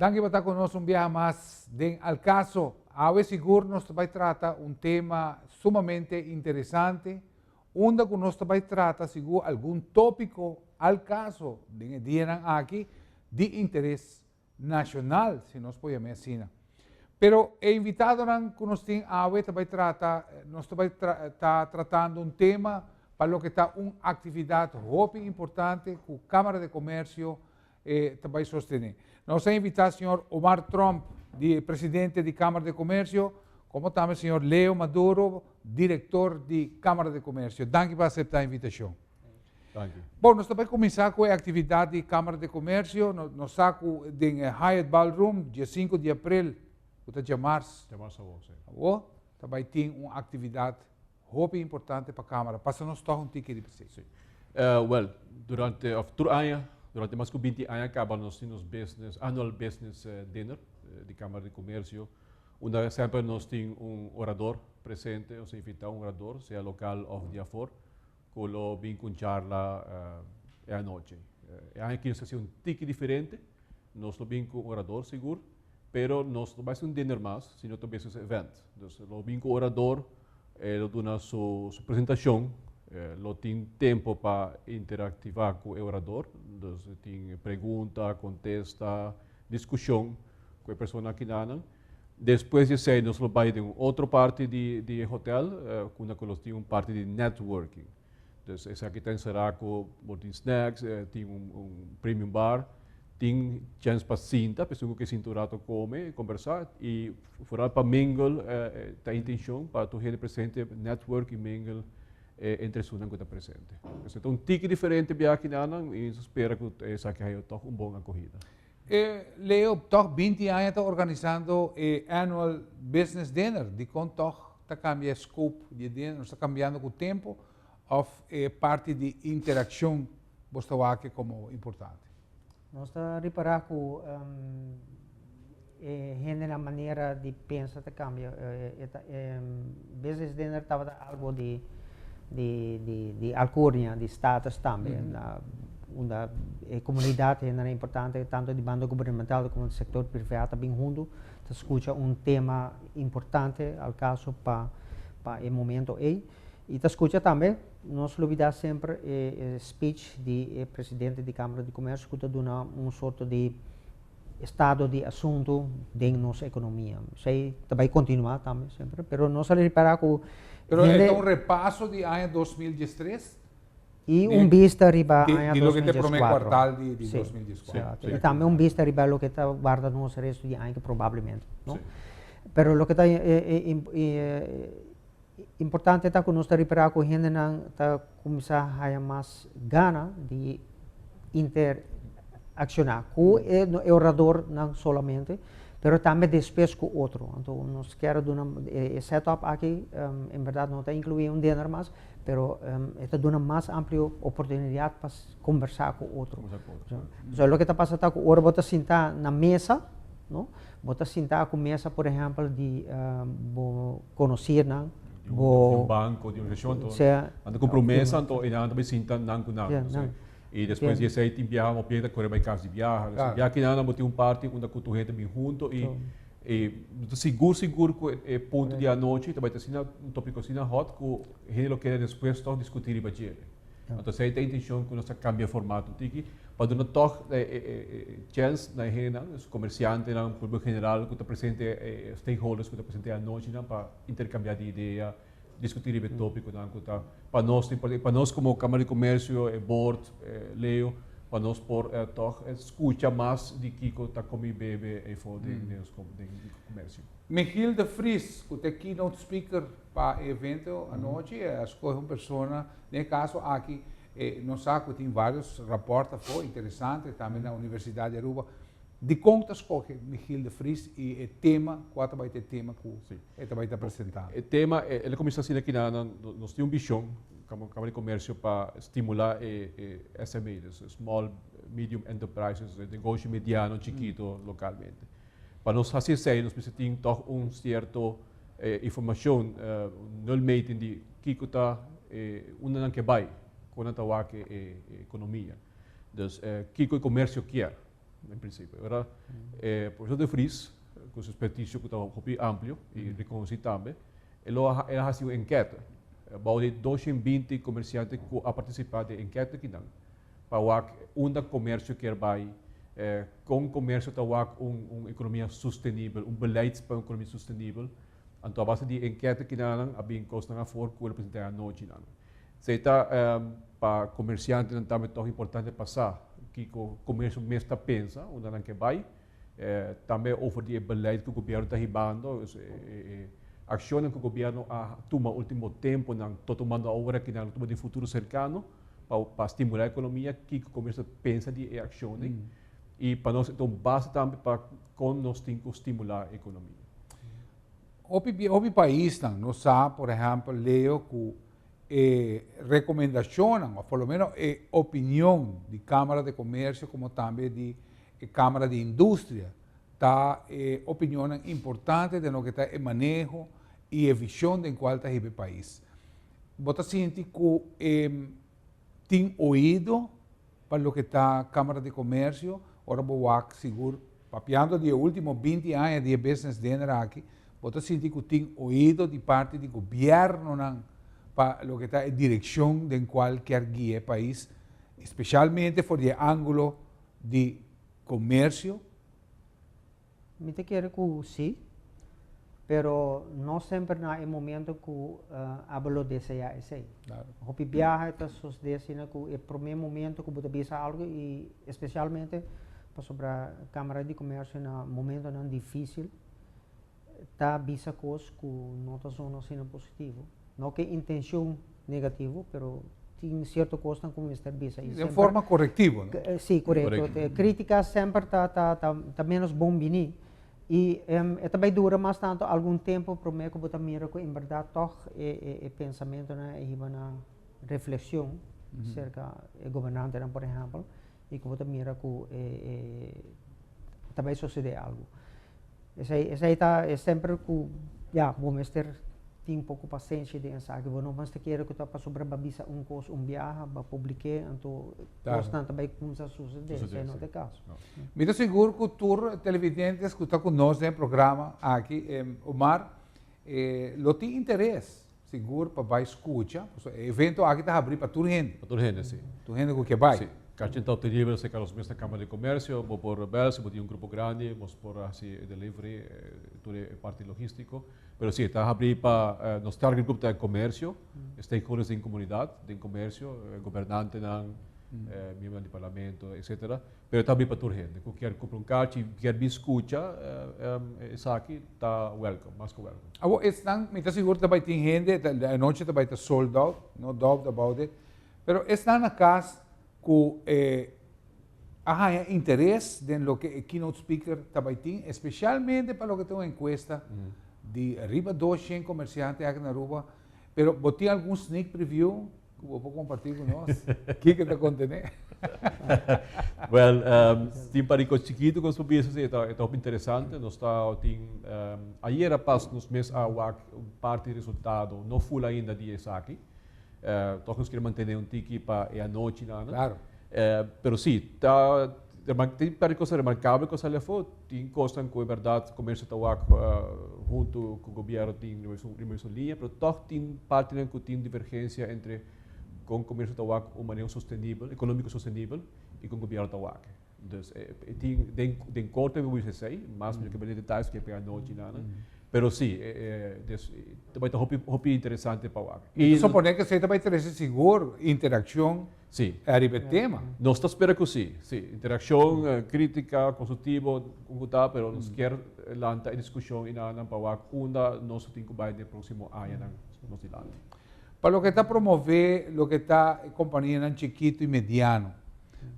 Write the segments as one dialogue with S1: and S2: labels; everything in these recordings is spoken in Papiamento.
S1: Danki pa ta ku nos un biaha mas den Al Caso. Awe sigur nos ta bai trata un tema sumamente interesante, unda ku nos ta bai trata sigur algun tópiko al kaso den e dianan aki di interes nashonal, si nos por yam'é asina. Pero e invitadonan ku nos tin awe ta bai trata, nos ta bai ta tratando un tema pa loke ta un aktividat hopi importante ku Kámara de Komersio ta bai sostené. Nos a invitá señor Omar Tromp, di presidente di Kámara de Komersio, komo tambe señor Leo Maduro, direktor di Kámara de Komersio. Danki pa aseptá e invitashon.
S2: Danki.
S1: Bon, nos ta bai kuminsá ku e aktividat di Kámara de Komersio. Nos sa ku den e Hyatt Ballroom, dia sinku di aprel, ku ta djamars.
S2: Djamars awor, si.
S1: Awor, ta bai tin un aktividat hopi importante pa Kámara. Pasa nos tòg un tiki riba esei.
S2: Si. Wèl, durante, òf tur aña, durante mas ku binti aña kaba nos tin nos business, annual business dinner di Kámara di Komersio, unda semper nos tin un orador presente, nos a invitá un orador, sea lokal òf di afor, ku lo bin ku un charla e anochi. E aña aki nos ta hasi un tiki diferente, nos lo bin ku un orador sigur, pero nos no bai hasi un dinner mas, sino ta business event. Dus lo bin ku orador, e lo duna su su presentashon, lo tin tempo pa interaktivá ku e orador, dus tin pregunta, kontesta, diskushon ku e persona akinanan. Despues di esei nos lo bai den un otro parti di di e hotel unda ku nos tin un parti di networking. Dus esaki ta enserá ku bo tin snacks, tin un un premium bar, tin chèns pa sinta, pa esun ku ke sinta un rato kome, kombersá i foral pa mingle ta e intenshon pa tur hende presente network i mingle entre esunnan ku ta presente. Esei ta un tiki diferente biaha kinanan i nos spera ku esaki haya tòg un bon akohida.
S1: E Leo tòg binti aña ta organisando e annual business dinner. Dikon tòg ta kambia e scope di e dinner? Nos ta kambiando ku tempu òf e parti di interakshon bo ta wak komo importante?
S3: Nos ta ripará ku e hendenan manera di pensa ta kambia. E business dinner tabata algu di di alcurnia, di status tambe, unda e comunidad hendenan importante tanto di banda gubernamental como di sector priva ta bin hunto ta scucha un tema importante al caso pa pa e momento ey y ta scucha tambe nos lubida semper e speech di e presidente di Camara di Comercio cu ta duna un sorto di estado di asuntu den nos economia. Esey ta bay continua tambe semper, pero nos a ripara cu
S1: Pero e ta un repaso di aña 2013?
S3: Y un bista riba aña
S1: di loke ta e prome
S3: 2014.
S1: Cuartal di 2014.
S3: Y tambe un bista riba loke ta warda nos resto di aña probablemente, no? Pero loke ta importante ta cu nos ta ripara cu hendenan ta cuminsa haya mas gana di interacciona cu e oradornan solamente, pero tambe despues cu otro. Anto nos kier duna e setup aki, en berdad no ta inclui un dinner mas, pero e ta duna mas amplio oportunidad pa combersa cu otro. So loke ta pasa ta cu ora bo ta sinta na mesa, no, bo ta sinta cu mesa por ehempel di bo conocirnan, bo
S2: di un banco, di un organisacion, anto nan ta cumpra un mesa anto e nan ta bay sinta nan cu nan. Y despues di esey tin biaha bo piensa core bay cas di biaha. Ya aki nan bo tin un parti unda cu tur hende ta bin hunto y bo ta sigur sigur cu e punto di anochi ta bay ta asina un topico asina hot cu hende lo kere despues toch discuti riba djele. Anto esey ta e intencion cu nos ta cambia e formato un tiki pa duna toch e chens na e hendenan, comerciantenan, pueblo general cu ta presente, stakeholders cu ta presente e anochinan pa intercambia di idea, discuti riba e topiconan cu ta pa nos pa nos como Camara di Comercio, e board, Leo, pa nos por toch scucha mas di kico ta come y bebe eyfo den den nos den comercio.
S1: Michiel de Vries, cu ta e keynote speaker pa e evento anochi, a scoge un persona, den e caso aki nos sa cu tin varios rapport afo interesante, tambe na Universidad di Aruba. Dikon ta skohe Michiel de Vries i e tema, kua ta bai ta e tema ku e ta bai ta presentá?
S2: E tema, el a kuminsá asina ki nan nos tin un vishon komo Kamara di Komersio pa stimulá e SME, dus Small Medium Enterprises, e negoshi mediano chikito lokalmente. Pa nos hasi esei nos mester tin tòg un sierto informashon, un nulmeting di kiko ta unda nan ke bai, kon nan ta wak e ekonomia. Dus kiko e komersio kier. En prinsipio. Ora, profesor De Vries, ku su ekspertisio ku ta hopi amplio i rekonosí tambe, e lo a el a hasi un enketa bou di 220 komersiante ku a partisipá den e enketa akinan pa wak unda komersio kier bai, kon komersio ta wak un ekonomia sustenibel, un beleid pa un ekonomia sustenibel. Anto a base di e enketa kinanan a bin kosnan afor ku el a presentá e anochinan. Esei ta pa komersiantenan tambe tòg importante pa sa kiko komersio mes ta pensa, unda nan ke bai. Tambe over di e beleid ku gobièrnu ta hibando, e akshonnan ku gobièrnu a tuma último tempunan, ta tumando awor aki nan lo tuma den futuro serkano pa stimulá ekonomia, kiko komersio ta pensa di e akshonnan. I pa nos e ta un base tambe pa kon nos tin ku stimulá ekonomia.
S1: Hopi hopi paisnan nos sa, por ehèmpel, Leo, ku e rekomendashonnan òf por lo ménos e opinion di Kámara de Komersio komo tambe di e Kámara di Industria ta e opinionnan importante den loke ta e maneho i e vishon den kual ta hiba e pais. Bo ta sinti ku e tin oido pa loke ta Kámara di Komersio, ora bo wak sigur papiando di e último 20 aña di e business dinner aki, bo ta sinti ku tin oido di parti di gobièrnunan pa loke ta e direkshon den kual kier guia e pais, spesialmente for di e ángulo di komersio?
S3: Mi ta kere ku sí, pero no semper na e momento ku abo lo deseá esei. Hopi biaha e ta sosodé asina ku e promé momento ku bo ta bisa algu i espesialmente pasobra Kámara di Komèrsio na momentonan difísil ta bisa kos ku no ta zona asina positivo. No ku e intenshon negativo, pero tin sierto kosnan ku mester bisa.
S1: Den forma korektivo, no?
S3: Sí, korekto. Krítika semper ta ménos bon biní. I e ta bai dura mas tantu algun tempu promé ku bo ta mira ku en bèrdat tòg e pensamentunan a hiba na reflekshon serka e gobernantenan, por ehèmpel, i ku bo ta mira ku ta bai sosodé algu. Esei esei ta e semper ku ya bo mester tin poko pasenshi den esaki. Bo no mester kere ku ta pasobra bo a bisa un kos un biaha, bo a publik'é, anto kosnan ta bai kuminsá susedé. Esei no ta e kaso.
S1: Mi ta sigur ku tur televidentes ku ta ku nos den e programa aki, Omar, lo tin interes sigur pa bai skucha, pasobra e evento aki ta habrí pa tur hende.
S2: Pa tur hende, si.
S1: Tur hende ku ke bai.
S2: Si. Karchi ta obtenibel serka nos mes na Kamara di Komersio, bo por bel si bo tin un grupo grandi, nos por hasi e delivery, tur e parti logístiko. Pero si, ta habrí pa nos target group ta e komersio, e stakeholders den komunidat, den komersio, gobernantenan, miembronan di parlamento, etcetera. Pero ta habrí pa tur hende ku kier kumpra un karchi, kier bin skucha esaki, ta welcome, mas ku welcome.
S1: Awor esnan, mi ta sigur ta bai tin hende, e anochi ta bai ta sold out, no doubt about it, pero esnan na kas ku a haña interes den loke e keynote speaker ta bai tin, especialmente pa loke ta un encuesta di riba 200 comerciante aki na Aruba, pero bo tin algun sneak preview ku bo por kompartí ku nos? Kiko ta kontené?
S2: Well, tin par di kos chikitu ku nos por bisa, si, e ta hopi interesante. Nos ta tin, ayera pas nos mes a wak un parti di resultado, no full ainda di esaki. Tòg nos kier mantené un tiki pa e anochinan.
S1: Claro.
S2: Pero si, ta tin par di kos remarkabel ku a sali afó. Tin kosnan ku e bèrdat komersio ta wak huntu ku gobièrnu tin riba mesun liña, pero tòg tin partinan ku tin divergensia entre kon komersio ta wak un maneho sostenibel, ekonómiko sostenibel, i kon gobièrnu ta wak. Dus e tin den den korto mi bo bisa esei, mas mi no ke bai den detayes ku e pega anochi nan, pero si dus ta bai ta hopi hopi interesante pa wak.
S1: Mi ta suponé ku esei ta bai trese sigur interakshon
S2: Sí.
S1: Ariba e tema.
S2: Nos ta spera cu sí. Sí. Interaccion, critica, constructivo, con cu ta, pero nos kier lanta e discusion y nan pa wak unda nos lo tin cu bay den e proximo añanan nos dilanti.
S1: Pa loke ta promove loke ta e companianan chikito y mediano,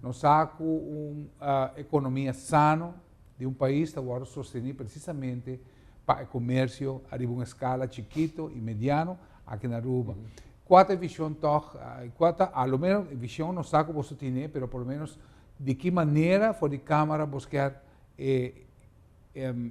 S1: nos sa cu un economia sano di un pais ta wordo sosteni precisamente pa e comercio ariba un escala chikito y mediano aki na Aruba. Cua ta e vision toch? Cua ta, a lo menos e vision no sa cu boso tine, pero por lo menos di ki manera for di Camara bos kier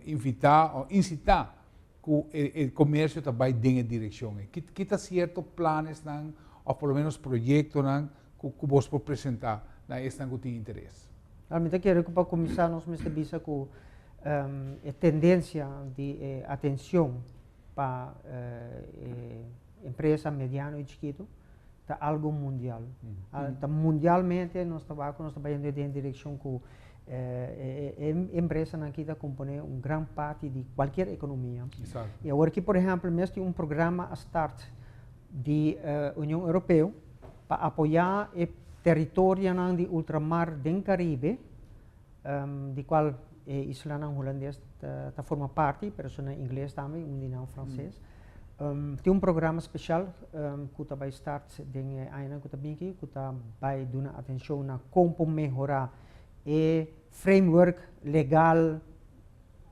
S1: invita o incita cu e comercio ta bay den e direccion ey? Ki ta cierto planesnan of por lo menos proyectonan cu bos por presenta na esnan cu tin interes?
S3: Mi ta kere pa kuminsá nos mester bisa ku e tendensia di atenshon pa empresa mediano i chikitu ta algu mundial. Ta mundialmente nos ta wak ku nos ta bayendo den direkshon ku e empresanan aki ta komponé un gran parti di kualkier ekonomia. I awor aki por ehèmpel mes tin un programa a start di Union Europeo pa apoyá e teritorionan di ultramar den Karibe, di kual e islanan hulandes ta forma parti, pero esunnan ingles tambe i un di nan franses. Tin un programa speshal ku ta bai start den e añanan ku ta bin aki ku ta bai duna atenshon na kon por mehorá e framework legal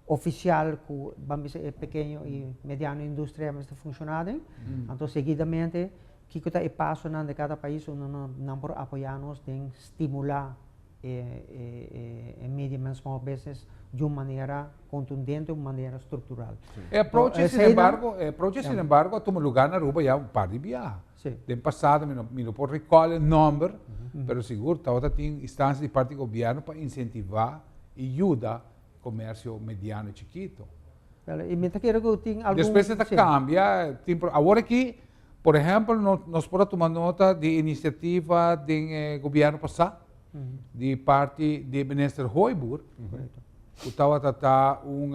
S3: ofisial ku ban bisa e pekeño i mediano industria mester funshoná den. Anto seguidamente kiko ta e pasonan di kada pais unda nan por apoyá nos den stimulá e medium and small business di un manera contundente, un manera structural.
S1: E approach, sin embargo, e approach, sin embargo, a tuma lugar na Aruba ya un par di biaha. Den pasado, mi no por recall e nomber, pero sigur, tabata tin instancia di parti di gobierno pa incentiva y yuda comercio mediano y chikito.
S3: Wel, y mi ta kere cu tin algun.
S1: Despues ta cambia, tin, awor aki, por ehempel, nos por tuma nota di iniciativa di gobierno pasa, di parti di minister Hooyboer, cu tabata ta un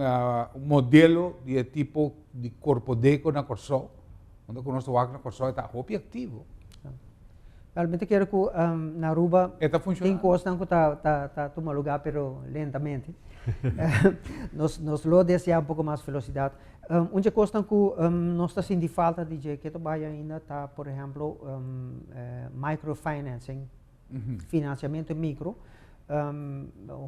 S1: modelo di tipo di Korpodeko na Corsou, unda cu nos na Corsou ta hopi activo.
S3: Wel, mi ta kere cu na Aruba
S1: E ta funciona.
S3: Tin cosnan cu ta tuma lugar, pero lentamente. Nos lo desea un poco mas velocidad. Un cosnan cu nos ta sinti falta di dje cu bay ainda ta, por ehempel, microfinancing, financiamento micro.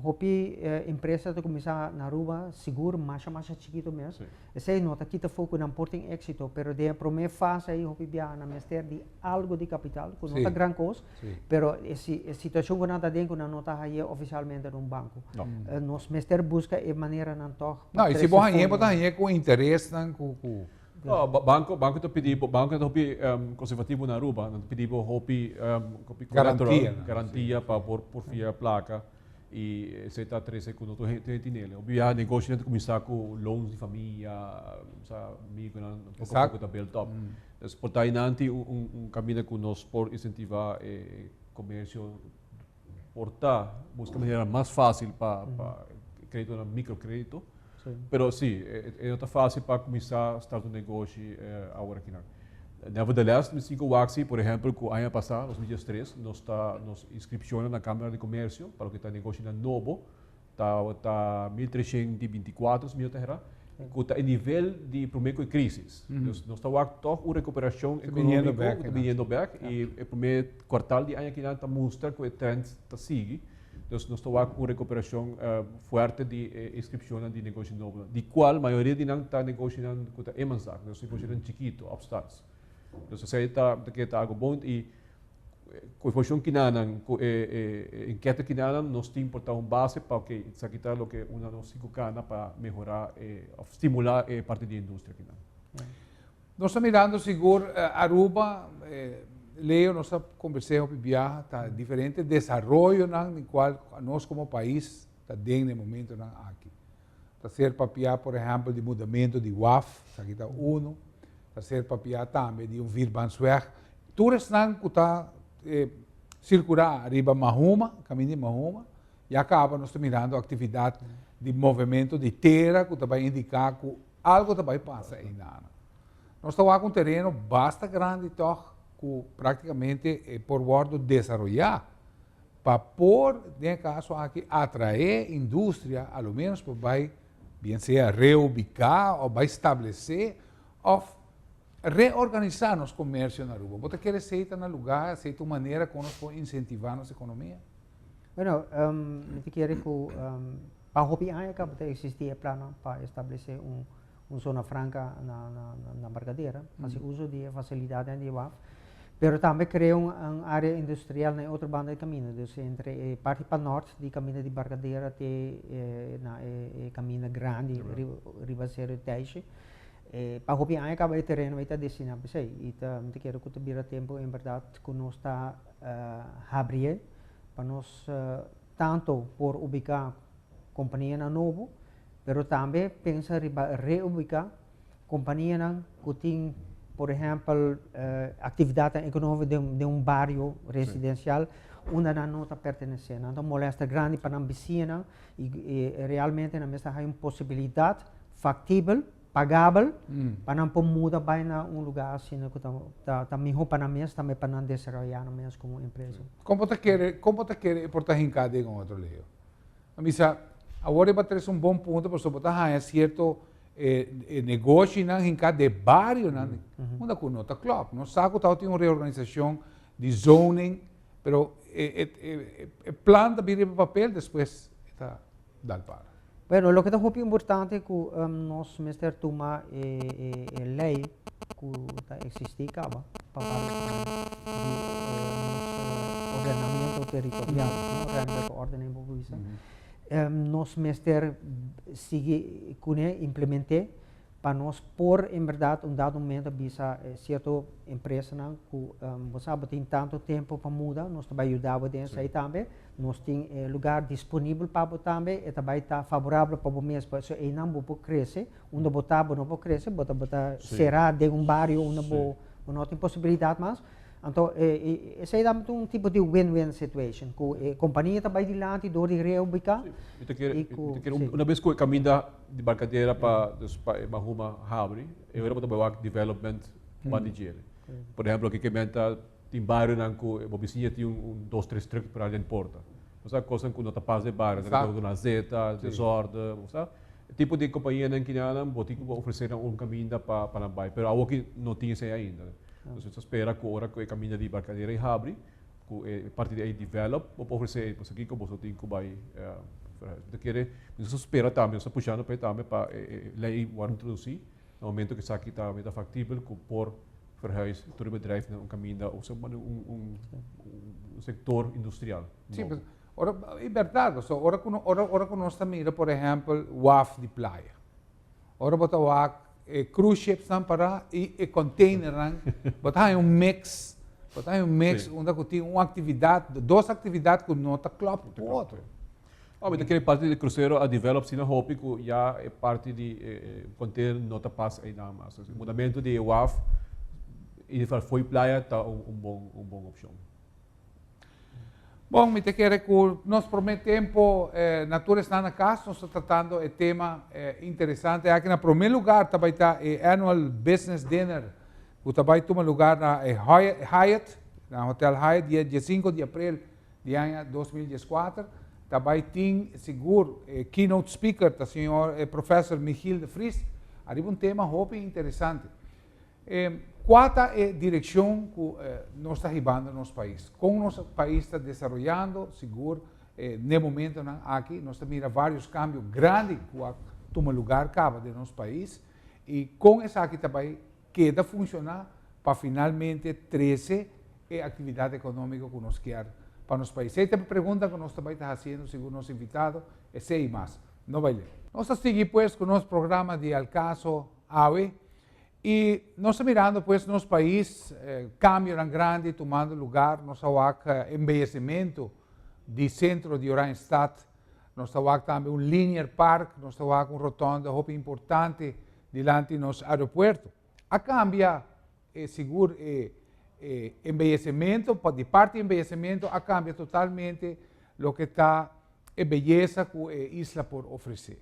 S3: Hopi empresa ta cuminsa na Aruba, sigur masha masha chikito mes. Esey no ta kita foco nan por tin exito, pero den prome fase ey hopi bia nan mester di algo di capital, cu no ta gran cos, pero e situacion cu nan ta den cu nan no ta haya oficialmente den un banco.
S2: No.
S3: Nos mester busca e manera nan toch.
S1: No, y si bo hañ'e, bo ta hañ'e cu interes nan cu
S2: No, banco ta pidi, banco ta hopi conservativo na Aruba, nan ta pidi bo hopi collateral,
S1: Garantia, no?
S2: Garantia pa por fia placa y esey ta trece cu no tur hende tin ele. Hopi biaha negoshi nan ta cuminsa cu loans di famia, sa amigo nan poco a poco ta build up. Dus por ta einan tin un camino cu nos por incentiva e comercio por ta busca manera mas facil pa credito na microcredito. Pero si, e no ta facil pa cuminsa start un negoshi awor aki nan. Nevertheless, mi sigo wak si, por ehempel, cu aña pasa, 2013, nos ta nos inscripcion na Camara di Comercio, pa loke ta negoshinan nobo, ta 1324, si mi no ta hera, cu ta e nivel di prome cu e crisis. Dus nos ta wak toch un recuperacion
S1: Ta biniendo
S2: economico,
S1: bek,
S2: ta biniendo bek, y e prome kwartaal di aña akinan ta mustra cu e trend ta sigui. Dus nos ta wak un recuperacion fuerte di e inscripcionnan di negoshi nobo, di cual mayoria di nan ta negoshinan cu ta eenmanszaak, dus negoshinan chikito, upstarts. Dus esey ta keda ta algo bon y cu e informacion kinanan, cu e enquete kinanan, nos tin por ta un base pa, ok, esaki ta loke una nos tin cu cana pa mehora of stimula e parti di industria kinan.
S1: Nos ta mirando sigur Aruba, Leo, nos a conversa hopi biaha, ta diferente desaroyonan di cual nos como pais ta den e momentonan aki. Ta ser papia, por ehempel, di mudamento di waf, esaki ta uno. Ta ser papia tambe di un vierbaansweg. Tur esnan cu ta circula riba Mahuma, camino di Mahuma, ya caba nos ta mirando actividad di movimento di tera cu ta bay indica cu algo ta bay pasa einan. Nos ta wak un tereno basta grandi toch cu practicamente por wordo desaroya pa por, den e caso aki, atrae industria, a lo menos pa bay, bien sea reubica of bay establece of reorganisa nos comercio na Aruba. Bo ta kere esey ta na lugar, esey ta un manera con nos por incentiva nos economia?
S3: Bueno, mi ta kere cu pa hopi aña caba ta existi e plannan pa establece un zona franca na Barcadera, haci uso di e facilidadnan di waf, pero tambe crea un area industrial na e otro banda di camino, dus entre e parti pa nort di camino di Barcadera te na e camino grandi riba Cerro Teishi. Pa hopi aña caba e tereno ey ta destina pa esey y mi ta kere cu ta bira tempo en berdad cu nos ta habrie pa nos. Tanto por ubica companianan nobo, pero tambe pensa riba reubica companianan cu tin, por ehempel, actividadnan economico den un bario residencial unda nan no ta pertenece. Nan ta un molester grandi pa nan bisiñanan y realmente nan mester haya un posibilidad factibel, pagabel, pa nan por muda bay na un lugar asina cu ta miho pa nan mes, tambe pa nan desaroya nan mes como empresa.
S1: Con bo ta kere, con bo ta kere e por ta hinca den otro, Leo? A bisa, awor e ba trece un bon punto pasobra bo ta haya cierto negoshinan hinca den barionan unda cu no ta klopt. Nos sa cu tabatin un reorganisacion di zoning, pero e plan ta bin riba papel, despues e ta dal para.
S3: Bueno, loke ta hopi importante ku nos mester tuma e lei ku ta existi kaba pa varios aña di nos ordenamiento territorial, no, ruimtelijke ordening bo por bisa. Nos mester sigui kuné, implement'é pa nos por en berdad un dado momento bisa cierto empresanan cu bo sa bo tin tanto tempo pa muda, nos ta bay yuda bo den esey tambe, nos tin e lugar disponibel pa bo tambe, e ta bay ta favorabel pa bo mes, pasobra eynan bo por crece, unda bo ta bo no por crece, bo ta bo ta cera den un bario unda bo no tin posibilidad mas. Anto esey ta un tipo di win-win situation cu e compania ta bay dilanti door di reubica.
S2: Sí, mi ta kere, mi ta kere una bes cu e caminda di Barcadera pa dus pa e Mahuma habri, e ora bo ta bay wak development ban di djere. Por ehemplo, aki Kementa tin barionan cu bo bisiña tin un dos tres truck por den porta. Bo sa cosnan cu no ta pas den bario, nan ta duna azeta, desorde, bo sa. E tipo di companianan kinanan bo tin cu ofrece nan un caminda pa nan bay, pero awoki no tin esey ainda. Nos ta spera ku ora ku e kaminda di Barcadera ei habri, ku e parti di ei develop, bo por ofresé ei pasobra kiko boso tin ku bai verhuis. Mi ta kere, nos ta spera tambe, nos ta pushando pa e tambe pa e lei ei wòrdu introdusí na momento ku esaki ta meta faktibel ku por verhuis tur e bedrijfnan un kaminda o sea un un sektor industrial
S1: Sí, ora, e bèrdat, pasobra ora ku ora ora ku nos ta mira por ehèmpel waf di playa. Ora bo ta wak e cruise shipsnan pará i e containernan, bo ta haña un mix, bo ta haña un mix unda ku tin un aktividat, dos aktividat ku no ta klòp ku otro.
S2: No, mi ta kere parti di krusero a develop asina hopi ku ya e parti di e container no ta pas einan mas. E mudamentu di e waf i fo'i playa ta un bon un bon opshon.
S1: Bon, mi ta kere ku nos promé tempo na tur esnan na kas nos ta tratando e tema interesante aki. Na promé lugar ta bai ta e annual business dinner ku ta bai tuma lugar na e Hyatt, na Hotel Hyatt dia diesinko di aprel di aña 2014. Ta bai tin sigur e keynote speaker ta señor professor Michiel de Vries ariba un tema hopi interesante. Kua ta e direkshon ku nos ta hibando nos pais? Kon nos pais ta desaroyando? Sigur n'e momentonan aki nos ta mira vários kambio grandi ku a tuma lugar kaba den nos pais i kon esaki ta bai keda funshoná pa finalmente trese e aktividat ekonómiko ku nos kier pa nos pais. Esei ta e pregunta ku nos ta bai ta hasiendo segun nos invitado, esei i mas. No bai leu. Nos ta sigui pues ku nos programa di Al Caso awe. I nos ta mirando pues nos pais cambionan grandi tumando lugar, nos ta wak embeyecimento di centro di Oranjestad, nos ta wak tambe un linear park, nos ta wak un rotonda hopi importante dilanti nos aeropuerto. A cambia e sigur e embeyecimento, di parti embeyecimento a cambia totalmente loke ta e beyesa cu e isla por ofrece.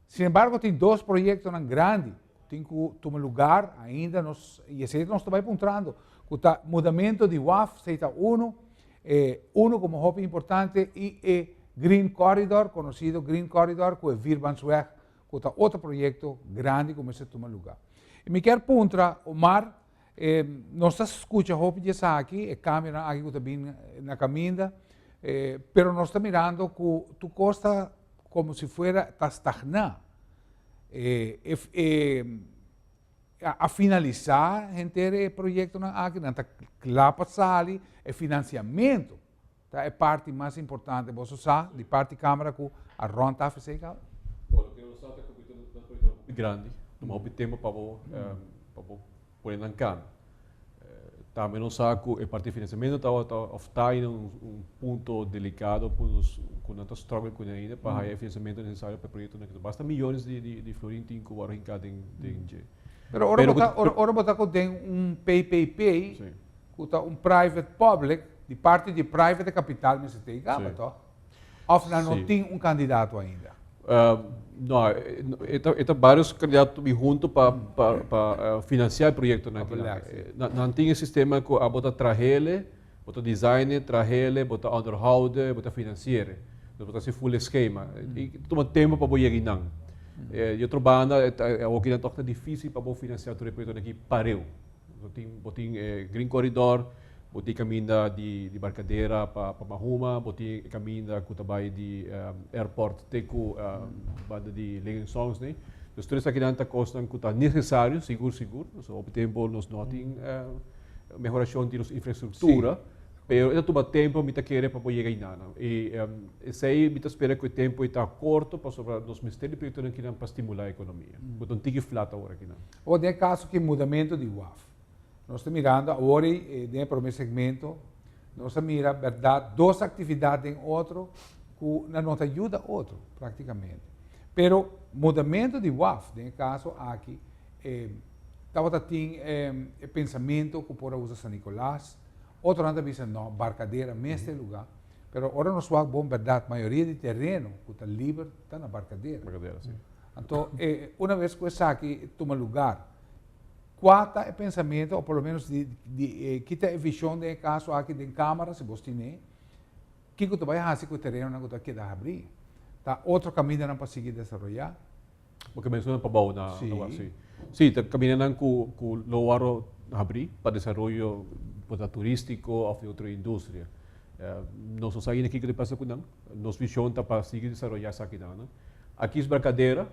S1: Sin embargo tin dos proyectonan grandi cu tin cu tuma lugar ainda nos y esey nos ta bay puntrando cu ta mudamento di waf esey ta uno, e uno como hopi importante y e Green Corridor conocido Green Corridor cu e Vierbandsweg cu ta otro proyecto grandi cu mester tuma lugar. Y mi kier puntra Omar e nos ta scucha hopi di esaki e cambionan aki cu ta bin na caminda pero nos ta mirando cu tur cos ta Como si fuera ta stagná. E, e, a finalisá henter e proyectonan aki, nan ta kla pa sali, e financiamento ta e parti mas importante. Boso sa di parti Cámara cu a rond tafel esey caba?
S2: Bon, loke nos sa ta cu ta un proyecto hopi grandi, tuma hopi tempo pa bo, pa bo pone nan cana. Tambe nos sa ku e parti di finansiamentu tabata òf ta ainda un punto delikado ku nos ku nan ta struggle kuné ainda pa haya e finansiamentu nesesario pa e proyektonan aki. Basta miyones di florin tin ku wòrdu hinká den dje.
S1: Pero ora bo ta ora bo ta ku den un PPP ku ta un private public di parti di private kapital mester ta e gaba tòg? Òf nan no tin un kandidato ainda?
S2: No, e ta varios kandidato bin hunto pa pa finansiá e proyektonan aki. Nan tin e sistema ku abo ta trahele, bo ta designe, trahele, bo ta onderhoude, bo ta finansiere. Dus bo ta hasi full e skema. I ta tuma tempu pa bo yega einan. Di otro banda, awokinan tòg ta difísil pa bo finansiá tur e proyektonan aki pareu. Bo tin e Green Corridor, bo tin e kaminda di Barcadera pa Mahuma, bo tin e kaminda ku ta bai di airport te ku banda di Ling Songs nei. Dus tur esakinan ta kosnan ku ta nesesario, sigur sigur. Pasobra hopi tempu nos no tin mehorashon di nos infrastruktura, pero e ta tuma tempu mi ta kere pa bo yega einan. I esei mi ta spera ku e tempu ei ta korto pasobra nos mester di proyektonan kinan pa stimulá e ekonomia. Bo ta un tiki flat awor akinan.
S1: Awor den e kaso ki mudamentu di waf. Nos ta mirando awor ei den e prome segmento, nos a mira bèrdat dos aktividat den otro ku nan no ta yuda otro praktikamente. Pero mudamentu di waf den e kaso aki tabata tin e pensamentu ku por a usa San Nicolas, otronan ta bisa no, Barcadera mes ta e lugá. Pero ora nos wak bon bèrdat mayoria di tereno ku ta liber ta na Barcadera.
S2: Barcadera, si.
S1: Anto una bes ku esaki tuma lugar, Kua ta e pensamentu, o por lo menos di di ki ta e vishon den e kaso aki den Kámara, si bos tine, kiko ta bai hasi ku e terenonan ku ta keda habrí? Ta otro kamindanan pa sigui desaroyá?
S2: Bo ke menshoná pa bou na na wak, si. Si, ta kamindanan ku ku lo wòrdu habrí pa desaroyo por ta turístiko òf di otro industria. Nos no sa ainda kiko ta pasa ku nan. Nos vishon ta pa sigui desaroyá esakinan. Aki es Barcadera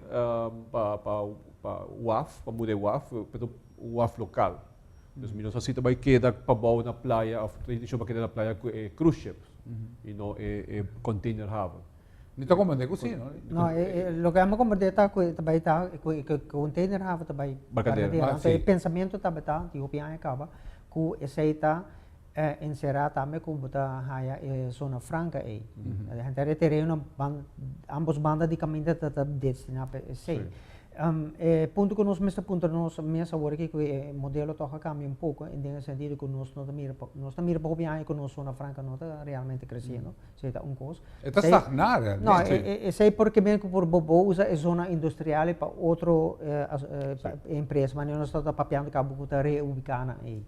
S2: pa pa pa waf, pa muda e waf, pero un waf lokal. Dus mi no sa si ta bai keda pabou na playa of ta intenshion pa keda na playa ku e cruise ship i no e e container haven.
S1: Mi ta komprende ku si, no?
S3: No, loke ami a komprende ta ku e ta bai ta ku e container haven ta bai
S2: Barcadera.
S3: Barcadera. Anto e pensamentu tabata di hopi aña kaba ku esei ta enserá tambe ku bo ta haya e zona franka ei. Henter e tereno ban ambos banda di kaminda ta ta destiná pa esei. E punto ku nos mester puntra nos mes awor aki ku e modelo tòg a kambia un poko den e sentido ku nos no ta mira pa nos ta mira pa hopi aña ku nos zona franka no ta realmente kresiendo, esei ta un kos.
S1: E ta stagná realmente.
S3: No, esei porque men ku por bo bo usa e zona industrial pa otro empresa, manera nos ta papiando kaba ku ta reubiká nan ei.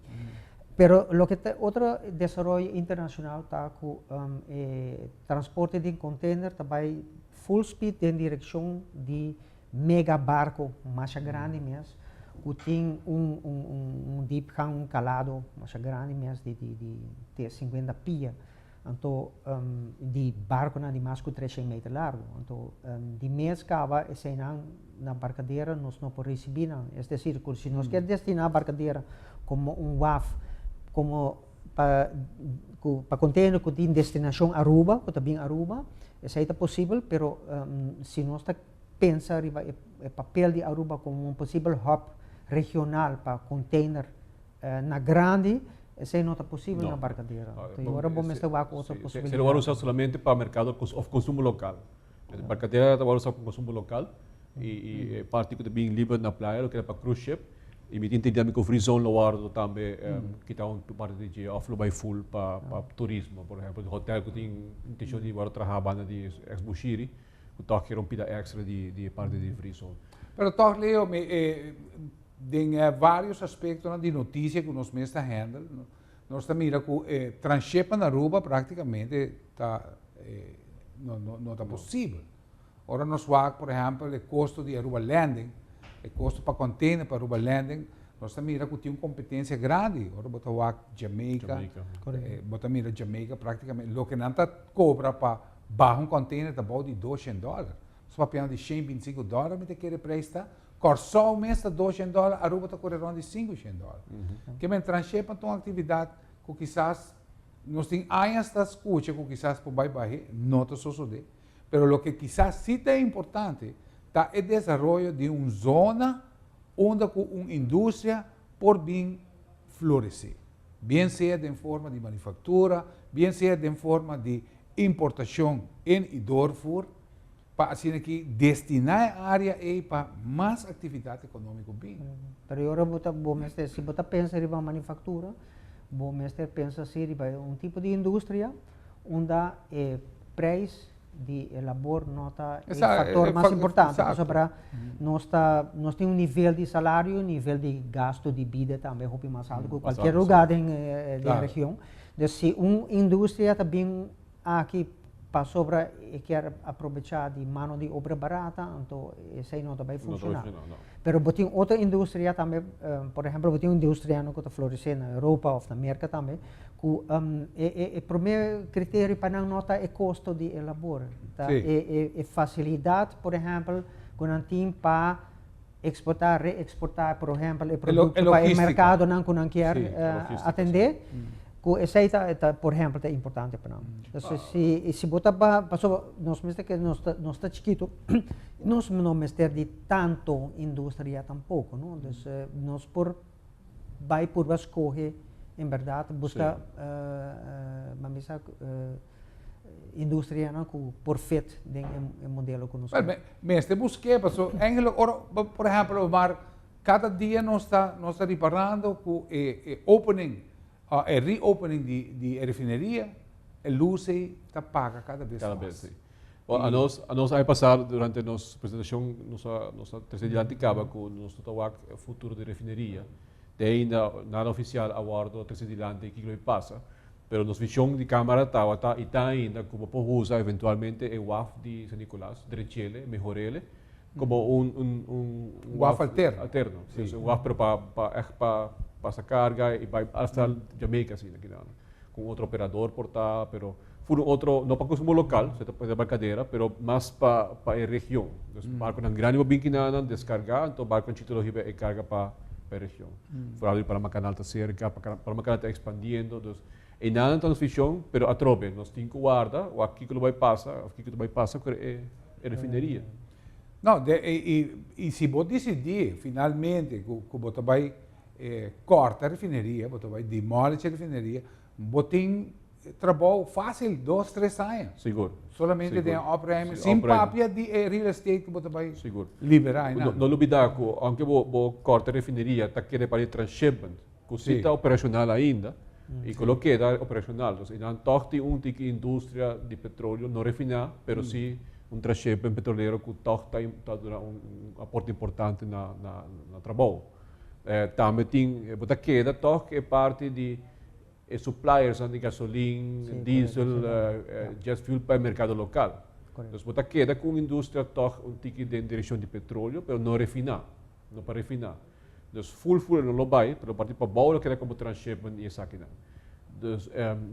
S3: Pero loke ta otro desaroyo internacional ta cu e transporte den container ta bay full speed den direccion di mega barco masha grandi mes cu tin un un diepgang, un calado masha grandi mes di di di te cincuenta pia. Anto di barconan di mas cu treshen meter largo. Anto di mes caba eseinan na Barcadera nos no por ricibi nan. Es decir, cu si nos kier destina Barcadera como un waf como pa cu pa container cu tin destinacion Aruba, cu ta bin Aruba, esei ta posibel, pero si nos ta pensa riba e papel di Aruba como un posibel hub regional pa container na grandi, esei no ta posibel na Barcadera. Enton ora bo mester wak otro posibilidad.
S2: Se lo wòrdu usá solamente pa merkado òf konsumo lokal. Barcadera ta wòrdu usá pa konsumo lokal i e parti ku ta bin liber na playa lo keda pa cruise ship i mi tin entendido tambe ku free zone lo wòrdu tambe kita un parti di dje òf lo bai full pa turismo. Por ehempel hotel ku tin intenshon di wòrdu traha banda di ex Bushiri ku tòg kier un pida extra di e parti di free zone.
S1: Pero tòg Leo mi Den varios aspectonan di noticia cu nos mes ta handle, nos ta mira cu e transshipment na Aruba practicamente ta no no no ta posibel. Ora nos wak por ehempel e costo di Aruba Landing, e costo pa container pa Aruba Landing, nos ta mira cu tin un competencia grandi. Ora bo ta wak Jamaica, bo ta mira Jamaica practicamente loke nan ta cobra pa baha un container ta bou di doshen dollar. Nos papiando di shen binticinco dollar mi ta kere prijs ta. Kòrsou mes ta doshen dòler, Aruba ta kore rònt di sinkoshen dòler. Ke men transhepan ta un aktividat ku kisas nos tin añas ta skucha ku kisas por bai bahe, no ta sosodé. Pero loke kisas si ta importante ta e desaroyo di un zona unda ku un industria por bin floresé. Bien sea den forma di manufactura, bien sea den forma di importacion in y doorvoer, pa asina aki destina e area ey pa mas actividad economico bin.
S3: Pero e ora bo ta, bo mester, si bo ta pensa riba manufactura, bo mester pensa si riba un tipo di industria unda e prijs di e labor no ta e factor mas importante, pasobra nos ta, nos tin un nivel di salario, un nivel di gasto di bida tambe hopi mas alto ku cualkier lugar den den region. Dus si un industria ta bin aki pasobra e kier aprobecha di mano di obra barata, anto esei no ta bai funciona. Pero bo tin otro industria tambe, por ehempel bo tin un industrianan ku ta florece na Europa of na Merca tambe, ku e prome criterio pa nan no ta e costo di e labor, ta e facilidad por ehempel ku nan tin pa exporta, re-exporta por ehempel e producto pa e mercadonan ku nan kier atende, ku esei ta por ehempel ta importante pa nan. Entonces si bo ta pasobra nos mester kere nos ta chikito, nos no mester di tanto industria tampoco, no? Dus nos por bai purba scoge en berdad busca ban bisa industrianan cu por fit den e modelo cu nos
S1: Wel, mester busque paso eigenlijk ora por ehempel Omar cada dia nos ta nos ta riparando cu e opening e reopening di e refineria e luz ey ta paga cada bes
S2: Cada
S1: mas.
S2: bes, si. Bo, a nos, a nos aña pasá durante nos presentashon nos a nos a trese dilanti kaba ku nos no ta wak e futuro di refineria. Te ainda nada ofisial a wòrdu trese dilanti kiko lo pasa, pero nos vishon di Kámara tabata i ta ainda ku bo por usa eventualmente e waf di San Nicolas, drech'ele, mehor'ele, komo un un un
S1: waf alterno.
S2: Alterno, si. Un waf pero pa pa ègt pa pasa karga i bai asta Jamaica asina kinan. Ku un otro operador por ta, pero Fur un otro, no pa consumo local, se ta pa Barcadera, pero mas pa pa e region. Dus barconan grandi bo bin kinanan descarga, anto barconan chikito lo hiba e carga pa pa e region. Vooral di Panama Canal ta cerca, Panama Canal ta expandiendo, dus eynan ta nos vision, pero atrobe nos tin cu warda wak kico lo bay pasa of kico ta bay pasa cu e e refineria.
S1: No, de e y y si bo dicidi finalmente cu cu bo ta bay corta refineria, bo ta bay demolish e refineria, bo tin Trabou fácil, dos, tres aña.
S2: Sigur.
S1: Solamente den opruiming, sin papia di e real estate ku bo ta bai
S2: Sigur.
S1: liberá einan.
S2: No, no lubidá ku aunke bo bo kòrta refineria ta keda pa di transshipment, ku si ta operashonal ainda i ku lo keda operashonal. Dus einan tòg tin un tiki industria di petroleo no refiná, pero si un transshipment petrolero ku tòg ta ta duna un aporte importante na na na trabou. Tambe tin, bo ta keda tòg e parti di E suppliersnan di gasolin, diesel, jet fuel pa e merkado lokal. Dus bo ta keda ku un industria tòg un tiki den direkshon di petroleo, pero no refiná, no pa refiná. Dus full full e no lo bai, pero parti pabou lo keda komo transshipment i esakinan. Dus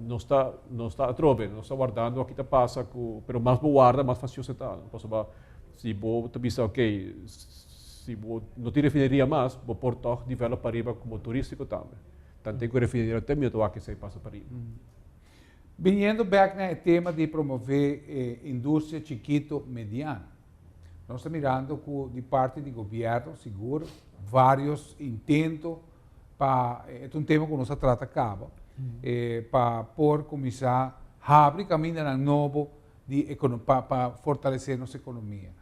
S2: nos ta nos ta atrobe, nos ta wardando aki ta pasa ku, pero mas bo warda mas fasioso e ta, pasobra si bo ta bisa okay, si bo no tin refineria mas, bo por tòg develop pariba komo turístiko tambe. Tante ku refineria te mi no ta wak esei pasa pariba.
S1: Biniendo bek na e tema di promove e industria chikito mediano, nos ta mirando ku di parti di gobierno sigur varios intento pa, e ta un tema ku nos a trata kaba, pa por kuminsá habri kamindanan nobo di pa pa fortalesé nos ekonomia.